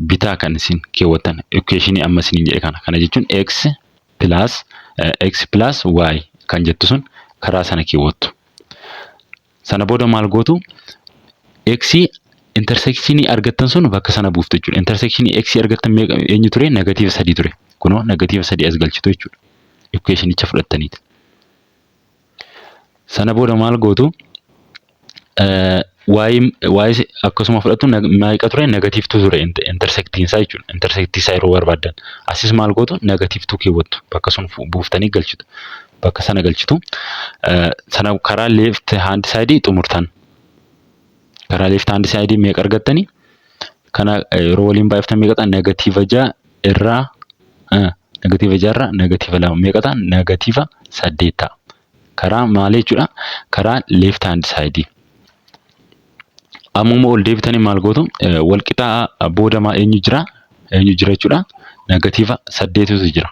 bitaa kan isin keewwattan equation amma isiniin jedhe kana. Kana jechuun x plus y kan jettu sun karaa sana keewwattu. Sana booda maal gootu? X intersectionii argattan sun bakka sana buuftu jechuudha. Intersectionii x argattan meeqa, eenyu ture? Negative 3 ture. Kunoo negative 3 as galchitu jechuudha. Equationicha fudhattaniiti. Sana booda maal gootu? Y akkasuma fudhattu. Meeqa ture? Negative 2 ture intersectiin isaa jechuudha. Intersectii isaa yeroo barbaaddan. Asis maal gootu? Negative 2 keewwattu. Bakka sun buuftanii galchitu. Bakka sana galchitu. Sana karaa left hand side xumurtan. Karaa left hand side meeqa argattani? Kana yeroo waliin baay'iftan meeqa ta'a? Negative 6 irraa negative 6 irraa negative 2 meeqa ta'a? Negative 8 ta'a. Karaa maal jechuudha? Karaa left hand side. Ammuma ol deebitanii maal gootu? Walqixaa booda maa eenyu jira? Eenyu jira jechuudha? Negative 8tu jira.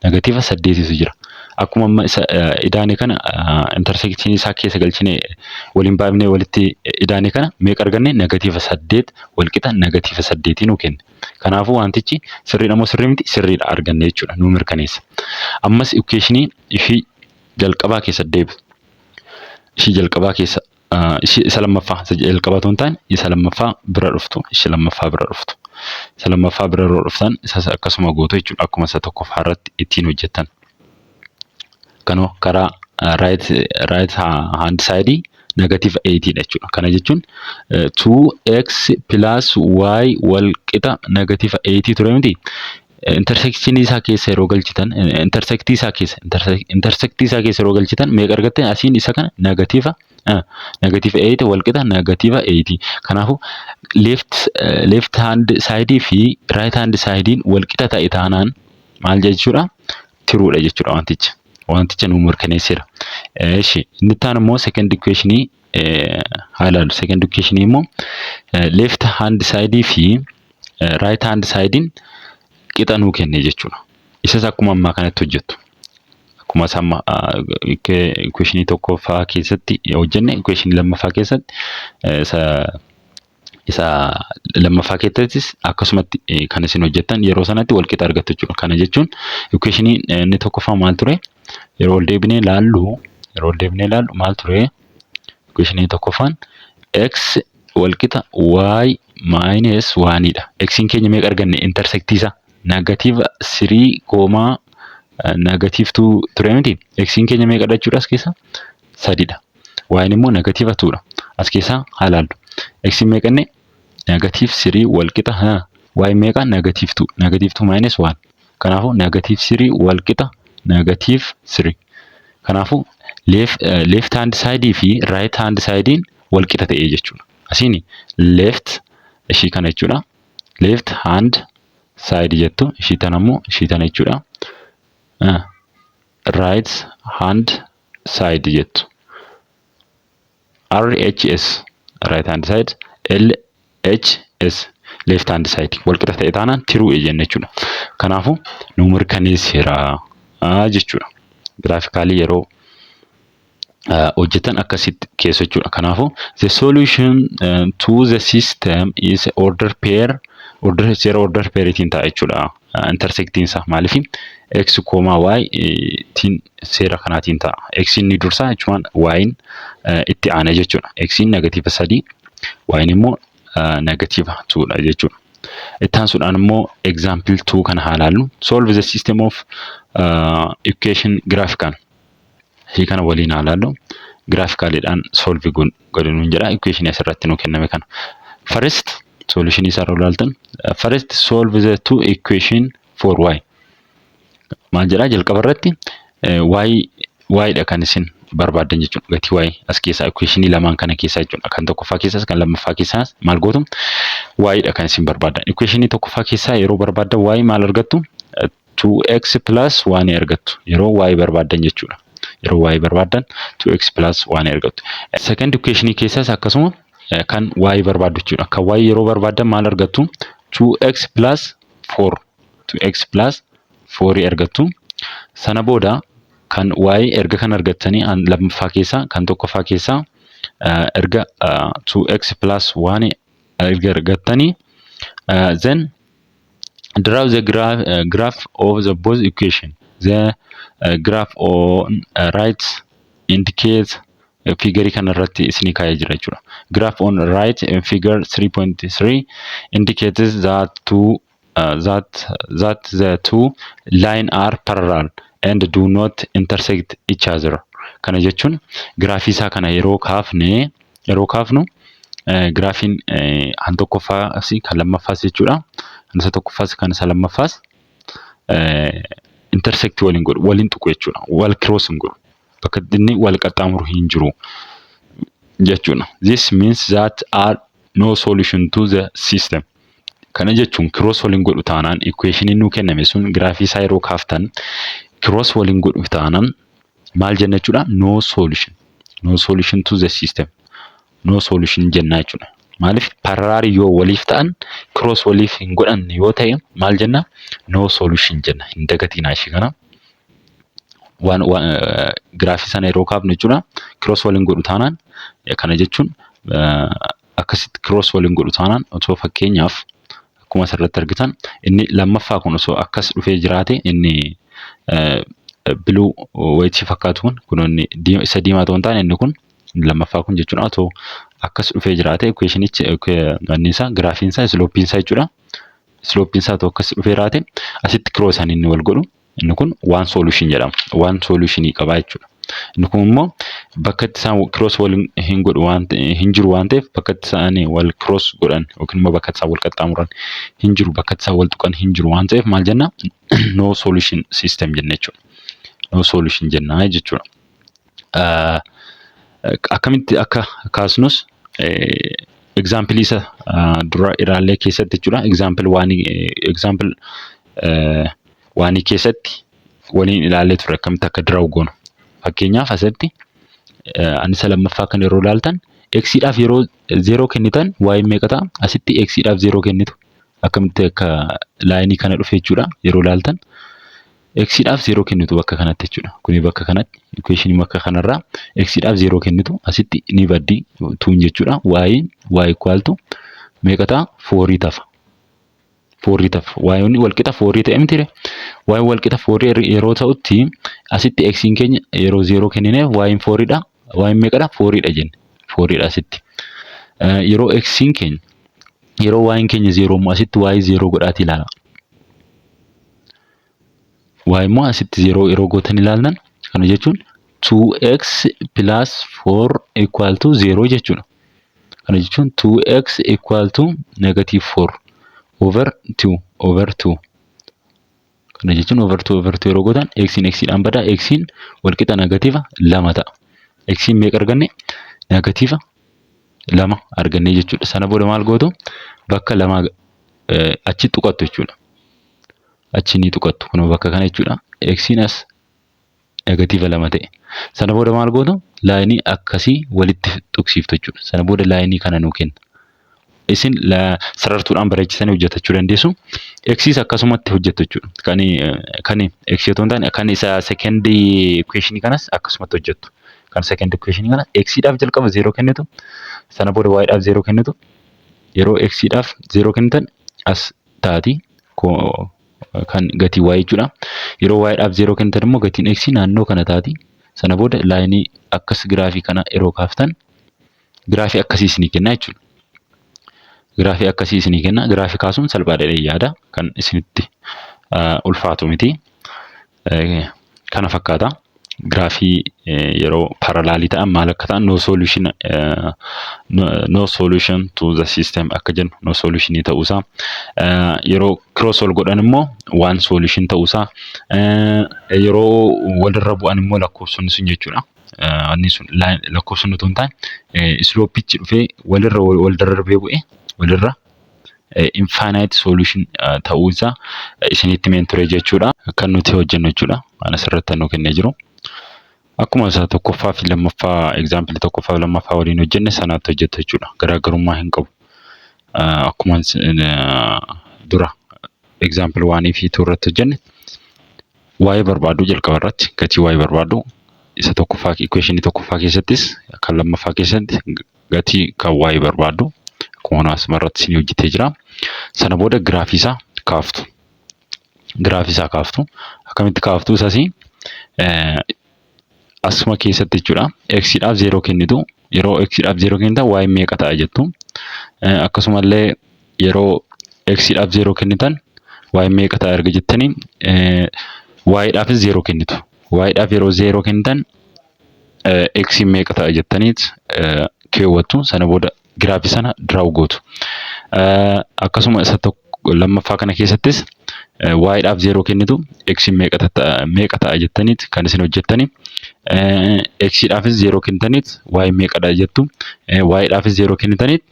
Negative saddeetitu jira. Akkuma amma isa idaane kana, intersectionii isaa keessa galchine, waliin baafnee walitti idaane kana, meeqa arganne? Negative saddeet walqixa negative saddeetii nuu kenne. Kanaafuu wantichi sirriidha moo sirrii miti? Sirriidha, arganne jechuudha, nuu mirkaneessa. Ammas equationii ishii jalqabaa keessa deebitu. Ishii jalqabaa keessa, isa lammaffaa, isa jalqabaa otoo hin taane isa lammaffaa bira dhuftu, ishii lammaffaa bira dhuftu. Isa lammaffaa bira yeroo dhuftan isas akkasuma gootu jechuudha, akkuma isa tokkoffaa irratti ittiin hojjettan. Kanoo karaa right hand side negative 8 dha jechuudha. Kana jechuun 2x plus y wal qixa negative 8 ture miti. Intersectionii isaa keessa yeroo galchitan, intersectii isaa keessa yeroo galchitan meeqa argatte? Asiin isa kana negative 8 wal qixa negative 8. Kanaafuu left hand side fi right hand sidein wal qixa ta'e taanaan maal jechuudha? Truedha jechuudha wantichi. Wanticha nu mirkaneesseera. Eeshi, inni itti aanu immoo second equationii haa ilaallu. Second equationii immoo left hand side fi right hand sidein qixa nuu kenne jechuudha. Isas akkuma ammaa kanatti hojjettu. Akkuma isa amma equationii tokkoffaa keessatti hojjenne, equationii lammaffaa keessatti, isa lammaffaa keessattis akkasumatti kan isin hojjettan yeroo sanatti wal qixa argattu jechuudha. Kana jechuun equationii inni tokkoffaa maal ture? Yeroo ol deebinee laallu maal ture? Equationii tokkoffaan x wal qixa y minus 1dha. X'n keenya meeqa arganne? Intersectii isaa negative 3 comma negative 2 ture miti. X'n keenya meeqadha jechuudha as keessa? Sadidha. Y'n immoo negative 2dha. As keessaa haa laallu. X'n meeqanne? Negative 3 wal qixa y meeqa? Negative 2. Negative 2 minus 1. Kanaafuu negative 3 wal qixa negative 3. Kanaafuu left hand side fi right hand sidein wal qixa ta'ee jechuudha. Asiin left ishii kana jechuudha. Left hand side jettu, ishii tana immoo ishii tana jechuudha. Right hand side jettu. RHS right hand side, LHS left hand side wal qixa ta'e taanaan true jenna jechuudha. Kanaafuu nu mirkaneesseera jechuudha. Graphically yeroo hojjetan akkasitti keessa jechuudha. Kanaafuu the solution to the system is order pair, order seera order pairiitiin ta'a jechuudha. Intersectiin isaa maaliif x comma y tiin seera kanaatiin ta'a. X inni dursaa jechuun y'n itti aana jechuudha. X negative sadii, y'n immoo negative twodha jechuudha. Itti aansuudhaan immoo example 2 kana haa ilaallu. Solve the system of equation graphical. Ishii kana waliin haa ilaallu. Graphicaliidhaan solve godhi nuun jedha. Equation asirratti nuu kenname kana. First solution isaa irra ilaaltan, first solve the two equation for y. Maal jedhaa? Jalqaba irratti y y dha kan isin barbaaddan jechuudha. Gatii y as keessaa, equationii lamaan kana keessaa jechuudha. Kan tokkoffaa keessaas kan lammaffaa keessaas maal gootu? Y dha kan isin barbaaddan. Equationii tokkoffaa keessaa yeroo barbaaddan y maal argattu? 2x plus 1 argattu. Yeroo y barbaaddan jechuudha. Yeroo y barbaaddan 2x plus 1 argattu. Second equationii keessaas akkasuma kan y barbaaddu jechuudha. Kan y yeroo barbaaddan maal argattu? 2x plus 4, 2x plus 4 argattu. Sana booda kan y erga kan argattanii, lammaffaa keessaa kan tokkoffaa keessaa erga 2x plus 1 erga argattanii, then draw the graph of the both equation. The graph on right indicates, figurii kana irratti isinii kaa'ee jira jechuudha. Graph on right in figure 3.3 indicates that the two line are parallel and do not intersect each other. Kana jechuun giraafii isaa kana yeroo kaafnu giraafiin kan tokkoffaas kan lammaffaas jechuudha. Kan isa tokkoffaas kan isa lammaffaas intersect waliin godhu, waliin tuqu jechuudha. Wal cross hin godhu. Bakka inni wal qaxxaamuru hin jiru jechuudha. This means that are no solution to the system. Kana jechuun cross waliin godhu taanaan, equation nuu kenname sun giraafii isaa yeroo kaaftan cross waliin godhu taanaan maal jenna jechuudha? No solution. No solution to the system. No solution jenna jechuudha. Maaliif? Parallel yoo waliif ta'an, cross waliif hin godhanne yoo ta'e maal jenna? No solution jenna. Hin dagatinaa ishee kana. Waan giraafii sana yeroo kaafnu jechuudha. Cross waliin godhu taanaan, kana jechuun akkasitti cross waliin godhu taanaan, otoo fakkeenyaaf akkuma asirratti argitan inni lammaffaa kun osoo akkas dhufee jiraate, inni blue wayitii fakkaatu kun inni isa diimaa ta'uu hin taane, inni kun lammaffaa kun jechuudha, otoo akkas dhufee jiraate, equationichi wanni isaa, giraafiin isaa, slopeiin isaa jechuudha. Slopeiin isaa otoo akkas dhufee jiraate, asitti cross inni wal godhu, inni kun one solution jedhama. One solutionii qaba jechuudha. Inni kun immoo bakka itti isaan cross wal hin godhu waan hin jiru waan ta'eef, bakka itti isaan wal cross godhan yookiin immoo bakka itti isaan wal qaxxaamuran hin jiru, bakka itti isaan wal tuqan hin jiru waan ta'eef, maal jenna? No solution system jenna jechuudha. No solution jenna jechuudha. Akkamitti akka kaasnus example isa dura ilaallee keessatti jechuudha. Example waanii, example waanii keessatti waliin ilaallee ture akkamitti akka draw goonu. Fakkeenyaaf asitti ani isa lammaffaa kan yeroo ilaaltan, xiidhaaf yeroo 0 kennitan y meeqa ta'a? Asitti xiidhaaf 0 kennitu. Akkamitti akka lineii kana dhufe jechuudha yeroo ilaaltan. Xiidhaaf 0 kennitu bakka kanatti jechuudha. Kuni bakka kanatti equation bakka kanarraa xiidhaaf 0 kennitu, asitti ni baddi tuun jechuudha. Y y equal to meeqa ta'a? Fourii tafa. Fourii tafa. Y walqixa fourii ta'e miti? Y walqixa fourii yeroo ta'utti, asitti xiin keenya yeroo 0 kennineef y fouriidha. Y meeqadha? Fouriidha jenne. Fouriidha asitti. Yeroo xiin keenya, yeroo y keenya 0 immoo, asitti y 0 godhaati ilaala. Y immoo asitti 0 yeroo gootan ilaaltan, kana jechuun 2x plus 4 equal to 0 jechuudha. Kana jechuun 2x equal to negative 4 over 2 over 2. Kana jechuun over 2 over 2 yeroo gootan, x'n x'dhaan badaa, x'n walqixa negative 2 ta'a. X'n meeqa arganne? Negative 2 arganne jechuudha. Sana booda maal gootu? Bakka lama achi tuqattu jechuudha. Achi ni tuqattu, kunoo bakka kana jechuudha. X'n as negative 2 ta'e. Sana booda maal gootu? Lineii akkasii walitti tuqsiiftu jechuudha. Sana booda lineii kana nuu kenna. Isin sarartuudhaan bareechisanii hojjetachuu dandeessu. X's akkasumatti hojjettu jechuudha. Kan X otoo hin taane, kan isa second equation kanas akkasumatti hojjettu. Kan second equation kana X'dhaaf jalqaba 0 kennitu. Sana booda Y'dhaaf 0 kennitu. Yeroo X'dhaaf 0 kennitan as taati kan gatii Y jechuudha. Yeroo Y'dhaaf 0 kennitan immoo gatiin X naannoo kana taati. Sana booda lineii akkas giraafii kana yeroo kaaftan, giraafii akkasii isinii kenna jechuudha. Giraafii akkasii isinii kenna. Giraafii kaasuun salphaadha jedhee yaada. Kan isinitti ulfaatu miti. Kana fakkaata. Giraafii yeroo parallelii ta'an maal akka ta'an, no solution to the system akka jennu, no solutionii ta'uusaa, yeroo cross wal godhan immoo one solution ta'uusaa, yeroo walirra bu'an immoo lakkoofsonni sun jechuudha. Inni sun lakkoofsonni otoo hin taane, slopeichi dhufee walirra wal darbee bu'e walirra infinite solution ta'uu isaa isinitti himeen ture jechuudha. Kan nuti hojjennu jechuudha. Waan asirratti nu kennee jiru. Akkuma isa tokkoffaa fi lammaffaa, example tokkoffaa fi lammaffaa waliin hojjenne sanaatti hojjetta jechuudha. Garaagarummaa hin qabu. Akkuma dura example oneii fi two irratti hojjenne, waa'ee barbaadu jalqaba irratti gatii waa'ee barbaadu, isa tokkoffaa equationii tokkoffaa keessattis kan lammaffaa keessatti gatii kan waa'ee barbaadu akkuma asuma irratti isin hojjetee jira. Sana booda giraafii isaa kaaftu. Giraafii isaa kaaftu. Akkamitti kaaftu isas? Asuma keessatti jechuudha. X'dhaaf 0 kennitu. Yeroo x'dhaaf 0 kennitan y meeqa ta'a jettu. Akkasumallee yeroo x'dhaaf 0 kennitan y meeqa ta'a erga jettanii, y'dhaafis 0 kennitu. Y'dhaaf yeroo 0 kennitan x meeqa ta'a jettaniit keewwattu. Sana booda giraafii sana draw gootu. Akkasuma isa tokko lammaffaa kana keessattis y'dhaaf 0 kennitu, x meeqa ta'a jettaniit kan isin hojjettani. X'dhaafis 0 kennitaniit y meeqadha jettu. Y'dhaafis 0 kennitaniit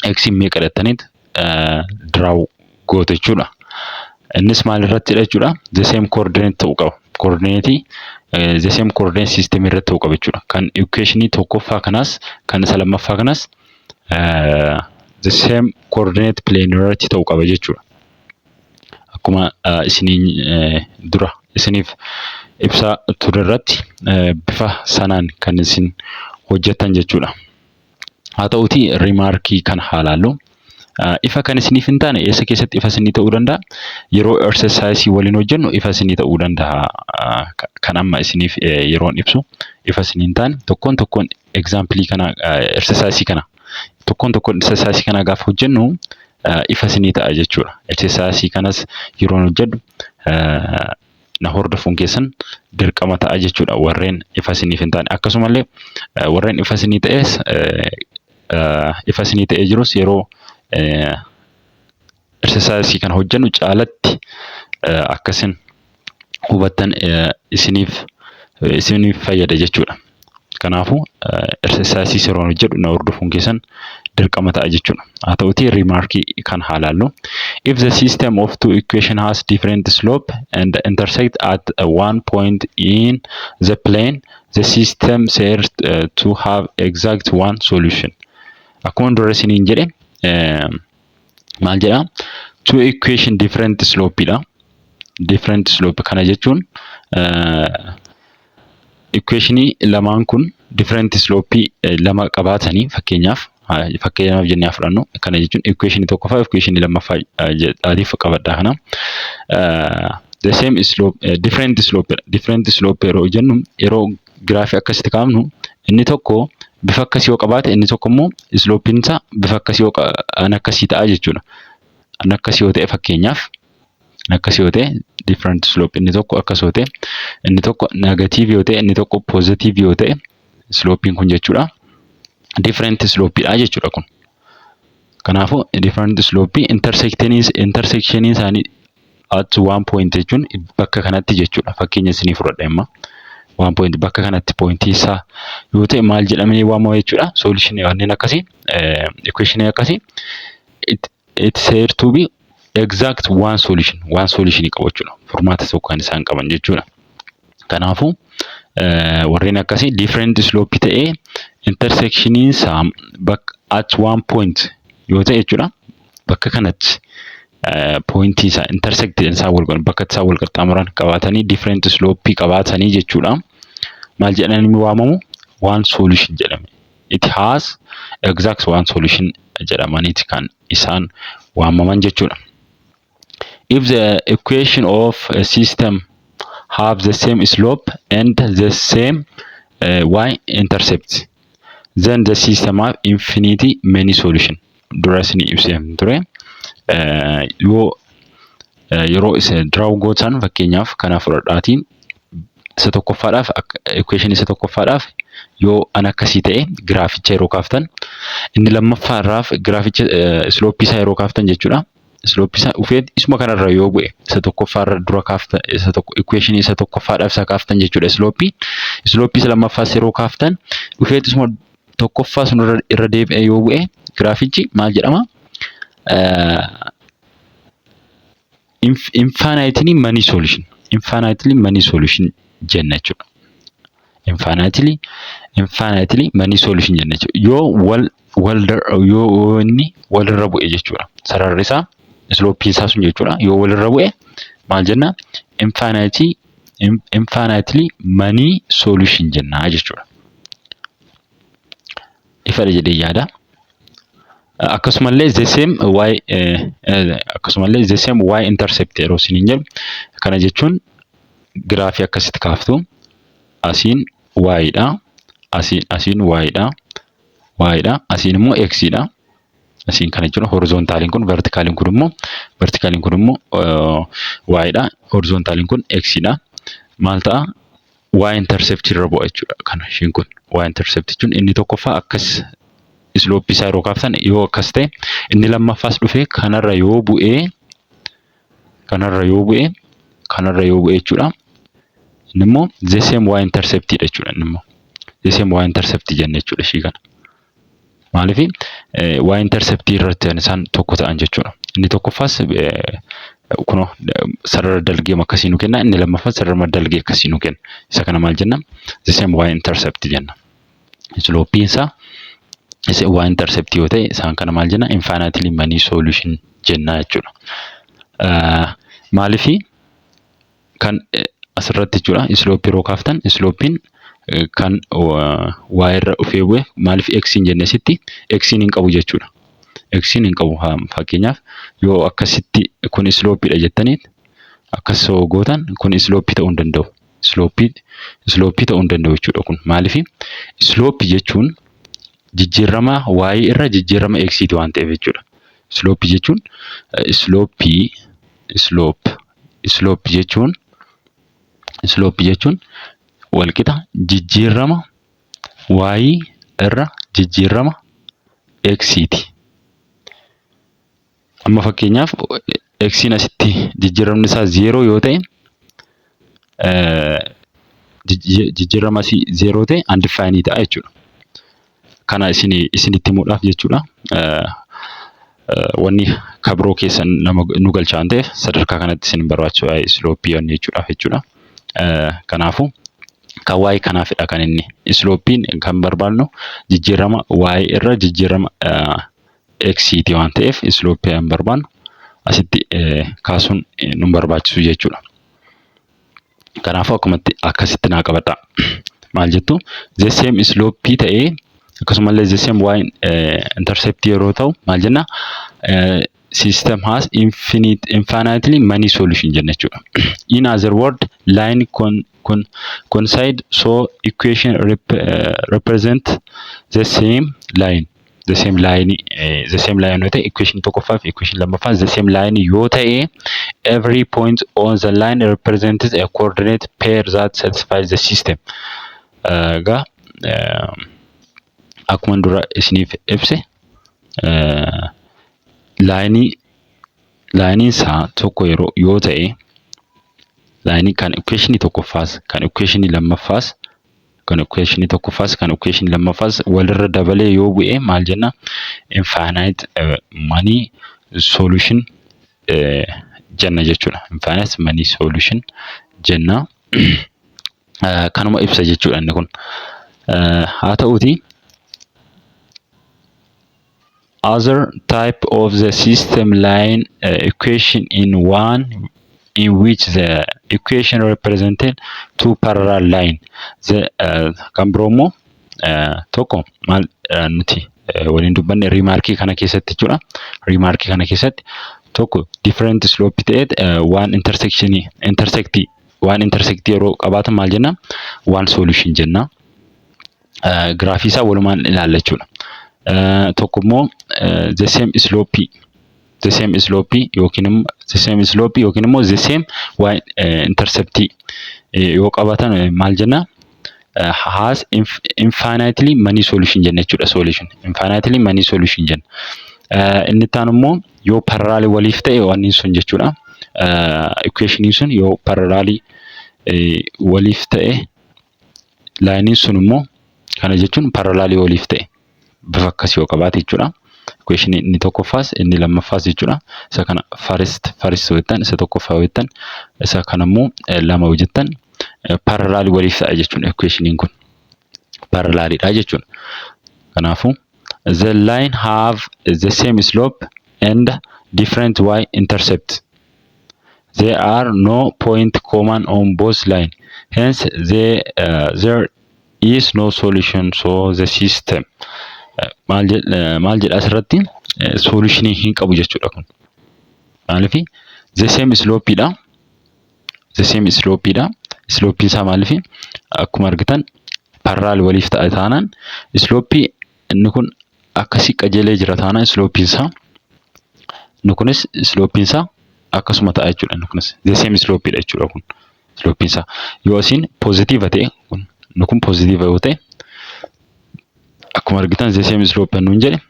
x meeqadha jettaniit draw gootu jechuudha. Innis maal irrattidha jechuudha? The same coordinate ta'uu qaba. Coordinate, the same coordinate system irratti ta'uu qaba jechuudha. Kan equationii tokkoffaa kanaas kan isa lammaffaa kanaas the same coordinate plane irratti ta'uu qaba jechuudha. Akkuma isiniin dura isiniif ibsaa ture irratti bifa sanaan kan isin hojjettan jechuudha. Haa ta'uutii, remarkii kana haa ilaallu. Ifa kan isiniif hin taane eessa keessatti ifa isinii ta'uu danda'a? Yeroo exercise waliin hojjennu ifa isinii ta'uu danda'a. Kan amma isiniif yeroon ibsu ifa isinii hin taane, tokkoon tokkoon example kana, exercise kana, tokkoon tokkoon exercise kana gaafa hojjennu ifa isinii ta'a jechuudha. Exercise kanas yeroon hojjedhu na hordofuun keessan dirqama ta'a jechuudha, warreen ifa isiniif hin taane. Akkasumallee warreen ifa isinii ta'es, ifa isinii ta'ee jirus, yeroo exercise kana hojjennu caalatti akkasin hubattan isiniif fayyada jechuudha. Kanaafuu exercise yeroon hojjedhu na hordofuun keessan dirqama ta'a jechuudha. Haa ta'utii, remarkii kan haa ilaallu. If the system of two equation has different slope and intersect at one point in the plane, the system said to have exact one solution. Akkuma dura isiniin jedhe, maal jedhaa? Two equation different slope dha. Different slope kana jechuun equationii lamaan kun different slope lama qabaatanii, fakkeenyaaf jennee haa fudhannu. Kana jechuun equationii tokkoffaa, equationii lammaffaa jedhaatiif qabadhaa kana. The same slope, different slope, different slope yeroo jennu, yeroo giraafii akkasitti kaafnu, inni tokko bifa akkasii yoo qabaate, inni tokko immoo slopeiin isaa bifa akkasii yoo an akkasii ta'a jechuudha. An akkasii yoo ta'e, fakkeenyaaf akkas yoo ta'e, different slope, inni tokko akkas yoo ta'e, inni tokko negative yoo ta'e, inni tokko positive yoo ta'e, slopeiin kun jechuudha. Different slopeidha jechuudha kun. Kanaafuu different slope intersectionii isaanii at one point jechuun bakka kanatti jechuudha. Fakkeenya isinii fudhadha amma. One point, bakka kanatti pointii isaa yoo ta'e, maal jedhamee waamama jechuudha? Solution kanneen akkasii, equation akkasii, it said to be exact one solution, one solution qabu jechuudha. Furmaata tokko kan isaan qaban jechuudha. Kanaafuu warreen akkasii different slope ta'ee intersectioniin isaa bakka at one point yoo ta'e jechuudha. Bakka kanatti pointii isaa intersect isaa wal godhan, bakka isaa wal qaxxaamuran qabaatanii, different slope qabaatanii jechuudha. Maal jedhanii waamamu? One solution jedhame. It has exact one solution jedhamaniiti kan isaan waamaman jechuudha. If the equation of a system have the same slope and the same y intercept, then the system have infinity many solution. Dura isinii ibsee ture. Yoo yeroo isa draw gootan, fakkeenyaaf kana fudhadhaatiin, isa tokkoffaadhaaf, equation isa tokkoffaadhaaf yoo an akkasii ta'e, giraaficha yeroo kaaftan, inni lammaffaarraaf giraaficha slopeii isaa yeroo kaaftan jechuudha. Slopeii isaa dhufee isuma kanarra yoo bu'e, isa tokkoffaarra dura kaaftan, isa tokko, equation isa tokkoffaadhaaf isa kaaftan jechuudha slopeii. Slopeii isa lammaffaas yeroo kaaftan, dhufee isuma tokkoffaa sun irra deebi'ee yoo bu'e, giraafichi maal jedhama? Infinitely many solution. Infinitely many solution jenna jechuudha. Infinitely many solution jenna jechuudha. Yoo wal wal yoo inni walirra bu'e jechuudha. Sararri isaa, slopeiin isaa sun jechuudha. Yoo walirra bu'e maal jenna? Infinitely many solution jennaa jechuudha. Ifadha jedhee yaada. Akkasumallee the same y akkasumallee the same y intercept yeroo isiniin jedhu, kana jechuun giraafii akkasitti kaaftu, asiin y dha, asiin y dha, y dha, asiin immoo x dha. Asiin kana jechuun horizontaliin kun, verticaliin kun immoo y dha, horizontaliin kun x dha. Maal ta'a? Y intercept irra bu'a jechuudha. Kana ishiin kun y intercept jechuun inni tokkoffaa akkas slopeii isaa yeroo kaaftan yoo akkas ta'e, inni lammaffaas dhufee kanarra yoo bu'ee, kanarra yoo bu'ee, kanarra yoo bu'e jechuudha. Inni immoo the same y intercept dha jechuudha. Inni immoo the same y intercept jenna jechuudha ishii kana. Maaliif? Y intercept irratti isaan tokko ta'an jechuudha. Inni tokkoffaas kunoo sarara dalgee akkasii nu kenna. Inni lammaffaas sarara dalgee akkasii nu kenna. Isa kana maal jenna? The same y intercept jenna. Slopeiin isaa y intercept yoo ta'e, isaan kana maal jenna? Infinitely many solution jenna jechuudha. Maaliif kan Asirratti jechuudha, slope yeroo kaaftan, slopeiin kan y irra dhufee bu'e. Maaliif x hin jenne? Sitti x hin qabu jechuudha. X hin qabu. Fakkeenyaaf, yoo akkasitti kun slopeiidha jettanii akkas yoo gootan, kun slope ta'uu hin danda'u. Slope ta'uu hin danda'u jechuudha kun. Maaliif? Slope jechuun jijjiirama y irra jijjiirama x waan ta'eef jechuudha. Slope jechuun slope jechuun walqixa jijjiirama y irra jijjiirama x'ti. Amma fakkeenyaaf, x'n asitti jijjiiramni isaa 0 yoo ta'e, jijjiirama asii 0 ta'e, undefined ta'a jechuudha. Kana isinitti himuudhaaf jechuudha. Wanni kabroo keessan nama nu galcha waan ta'eef, sadarkaa kanatti isin barbaachisu slope wanni jechuudhaaf jechuudha. Kanaafuu kan waa'ee kanaafidha kan inni slopeiin kan barbaadnu jijjiirama y irra jijjiirama x'ti waan ta'eef, slope kan barbaadnu asitti kaasuun nu barbaachisu jechuudha. Kanaafuu akkumatti akkasitti naa qabadhaa. Maal jettu? The same slope ta'ee, akkasumallee the same y intercept yeroo ta'u maal jenna? System has infinitely many solution jenna jechuudha. In other word, line coincide, so equation represent the same line. The same line yoo ta'e, equation tokkoffaa fi equation lammaffaa the same line yoo ta'e, every point on the line represents a coordinate pair that satisfies the system. Egaa akkuma dura isiniif ibse, lineiin isaa tokko yeroo yoo ta'e, line kan equationii tokkoffaas kan equationii lammaffaas kan equationii tokkoffaas kan equationii lammaffaas walirra dabalee yoo bu'e maal jenna? Infinite many solution jenna jechuudha. Infinite many solution jenna. Kanuma ibsa jechuudha inni kun. Haa ta'uuti, other type of the system line equation in one in which the equation represented two parallel line. The kan biroo immoo tokko maal nuti waliin dubbanne remarkii kana keessatti jechuudha. Remarkii kana keessatti tokko different slope ta'ee one intersection intersect one intersect yeroo qabaatan maal jenna? One solution jenna. Giraafii isaa walumaan ilaalla jechuudha. Tokko immoo the same slope yookiin immoo the same slope yookiin immoo the same y intercept yoo qabaatan maal jenna? Has infinitely many solution jenna jechuudha. Solution infinitely many solution jenna. Inni itti aanu immoo yoo parallel waliif ta'e wanni sun jechuudha. Equationiin sun yoo parallel waliif ta'e, lineiin sun immoo, kana jechuun parallel waliif ta'e, bifa akkasii yoo qabaate jechuudha. Equationii inni tokkoffaas inni lammaffaas jechuudha. Isa kana first yoo jettan, isa tokkoffaa yoo jettan, isa kana immoo lama yoo jettan, parallel waliif ta'a jechuudha equationiin kun. Parallelidha jechuudha. Kanaafuu the line have the same slope and different y intercept. There are no point common on both line. Hence there is no solution, so the system. Maal jedha asirratti? Solutionii hin qabu jechuudha kun. Maaliif? The same slope dha. The same slope dha. Slope isaa maaliif? Akkuma argitan parallel waliif ta'a taanaan, slope inni kun akkasii qajeelee jira taanaan, slope isaa inni kunis slope isaa akkasuma ta'a jechuudha. Inni kunis the same slope dha jechuudha kun. Slope isaa yoo asiin positive ta'e, kun inni kun positive yoo ta'e, akkuma argitan the same slope nuun jedhe,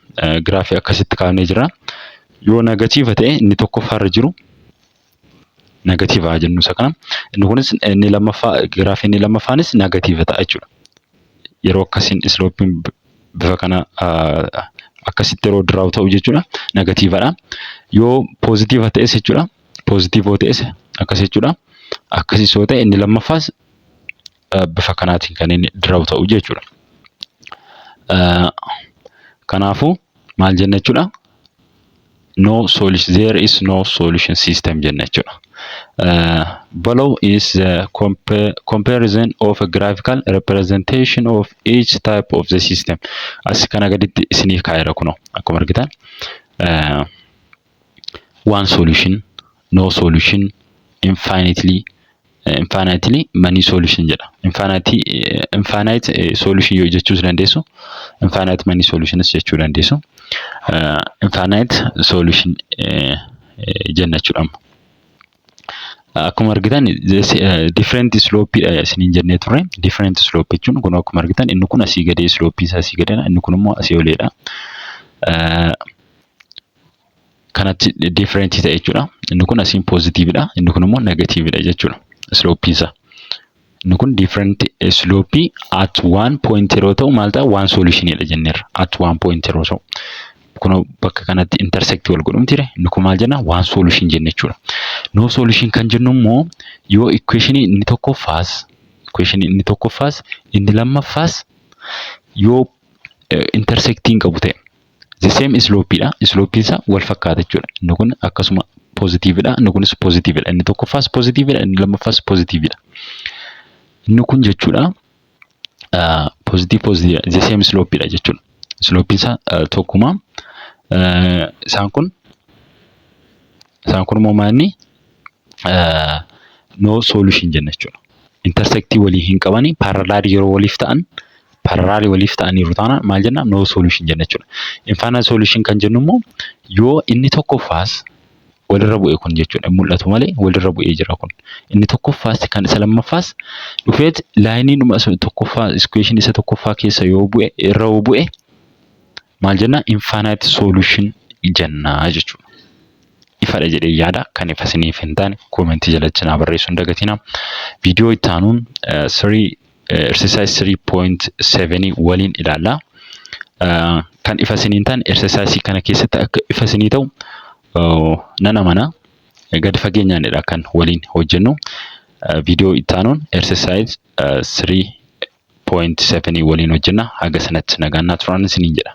giraafii akkasitti kaafnee jira. Yoo negative ta'e, inni tokkoffaarra jiru negative haa jennu isa kana. Inni kunis inni lammaffaa, giraafii inni lammaffaanis negative ta'a jechuudha. Yeroo akkasiin slopeiin bifa kana akkasitti yeroo draw ta'u jechuudha, negativedha. Yoo positive ta'es jechuudha. Positive yoo ta'es akkas jechuudha. Akkasis yoo ta'e, inni lammaffaas bifa kanaatiin kan inni draw ta'u jechuudha. Kanaafuu maal jenna jechuudha? No solution, there is no solution system jenna jechuudha. Below is the comparison of a graphical representation of each type of the system. As kana gaditti isiniif kaa'eera kunoo akkuma argitan. One solution, no solution, infinitely many solution jedha. Infinite solution yoo jechuus dandeessu, infinite many solutions jechuu dandeessu. Infinite solution jenna jechuudha. Akkuma argitan different slope dha isiniin jennee turre. Different slope jechuun kun akkuma argitan inni kun asii gadee, slope isaa asii gadeedha. Inni kun immoo asii oleedha. Kanatti different ta'e jechuudha. Inni kun asiin positive dha. Inni kun immoo negative dha jechuudha. Slope isaa. Inni kun different slope at one point yeroo ta'u maal ta'a? One solution dha jenneerra. At one point yeroo ta'u. Kun bakka kanatti intersect wal godhu miti, inni kun maal jenna? One solution jenna jechuudha. No solution kan jennu immoo yoo equation inni tokkoffaas inni lammaffaas yoo intersecting qabu ta'e, the same slope dha. Slope isaa wal fakkaata jechuudha. Inni kun akkasuma positive dha. Inni kunis positive dha. Inni tokkoffaas positive dha. Inni lammaffaas positive dha. Inni kun jechuudha positive positive, the same slope dha jechuudha. Slope isaa tokkuma. Isaan kun immoo maal, no solution jenna jechuudha. Intersectii walii hin qabani, parallel yeroo waliif ta'an, parallel waliif ta'aniiru taanaan maal jenna? No solution jenna jechuudha. Infinite solution kan jennu immoo yoo inni tokkoffaas walirra bu'e kun jechuudha. Mul'atu malee walirra bu'ee jira kun. Inni tokkoffaas kan isa lammaffaas dhufeet lineiidhuma tokkoffaa, equation isa tokkoffaa keessa yoo bu'e, irra yoo bu'e maal jenna? Infinite solution jenna jechuudha. Ifadha jedhee yaada. Kan ifa isiniif hin taane commentii jalatti naa barreessuu hin dagatinaa. Viidiyoo itti aanuun exercise 3.7 waliin ilaalla. Kan ifa isinii hin taane exercise kana keessatti akka ifa isinii ta'u nan amana. Gadi fageenyaanidha kan waliin hojjennu. Viidiyoo itti aanuun exercise 3.7 waliin hojjenna. Haga sanatti nagaan naa turaa isiniin jedha.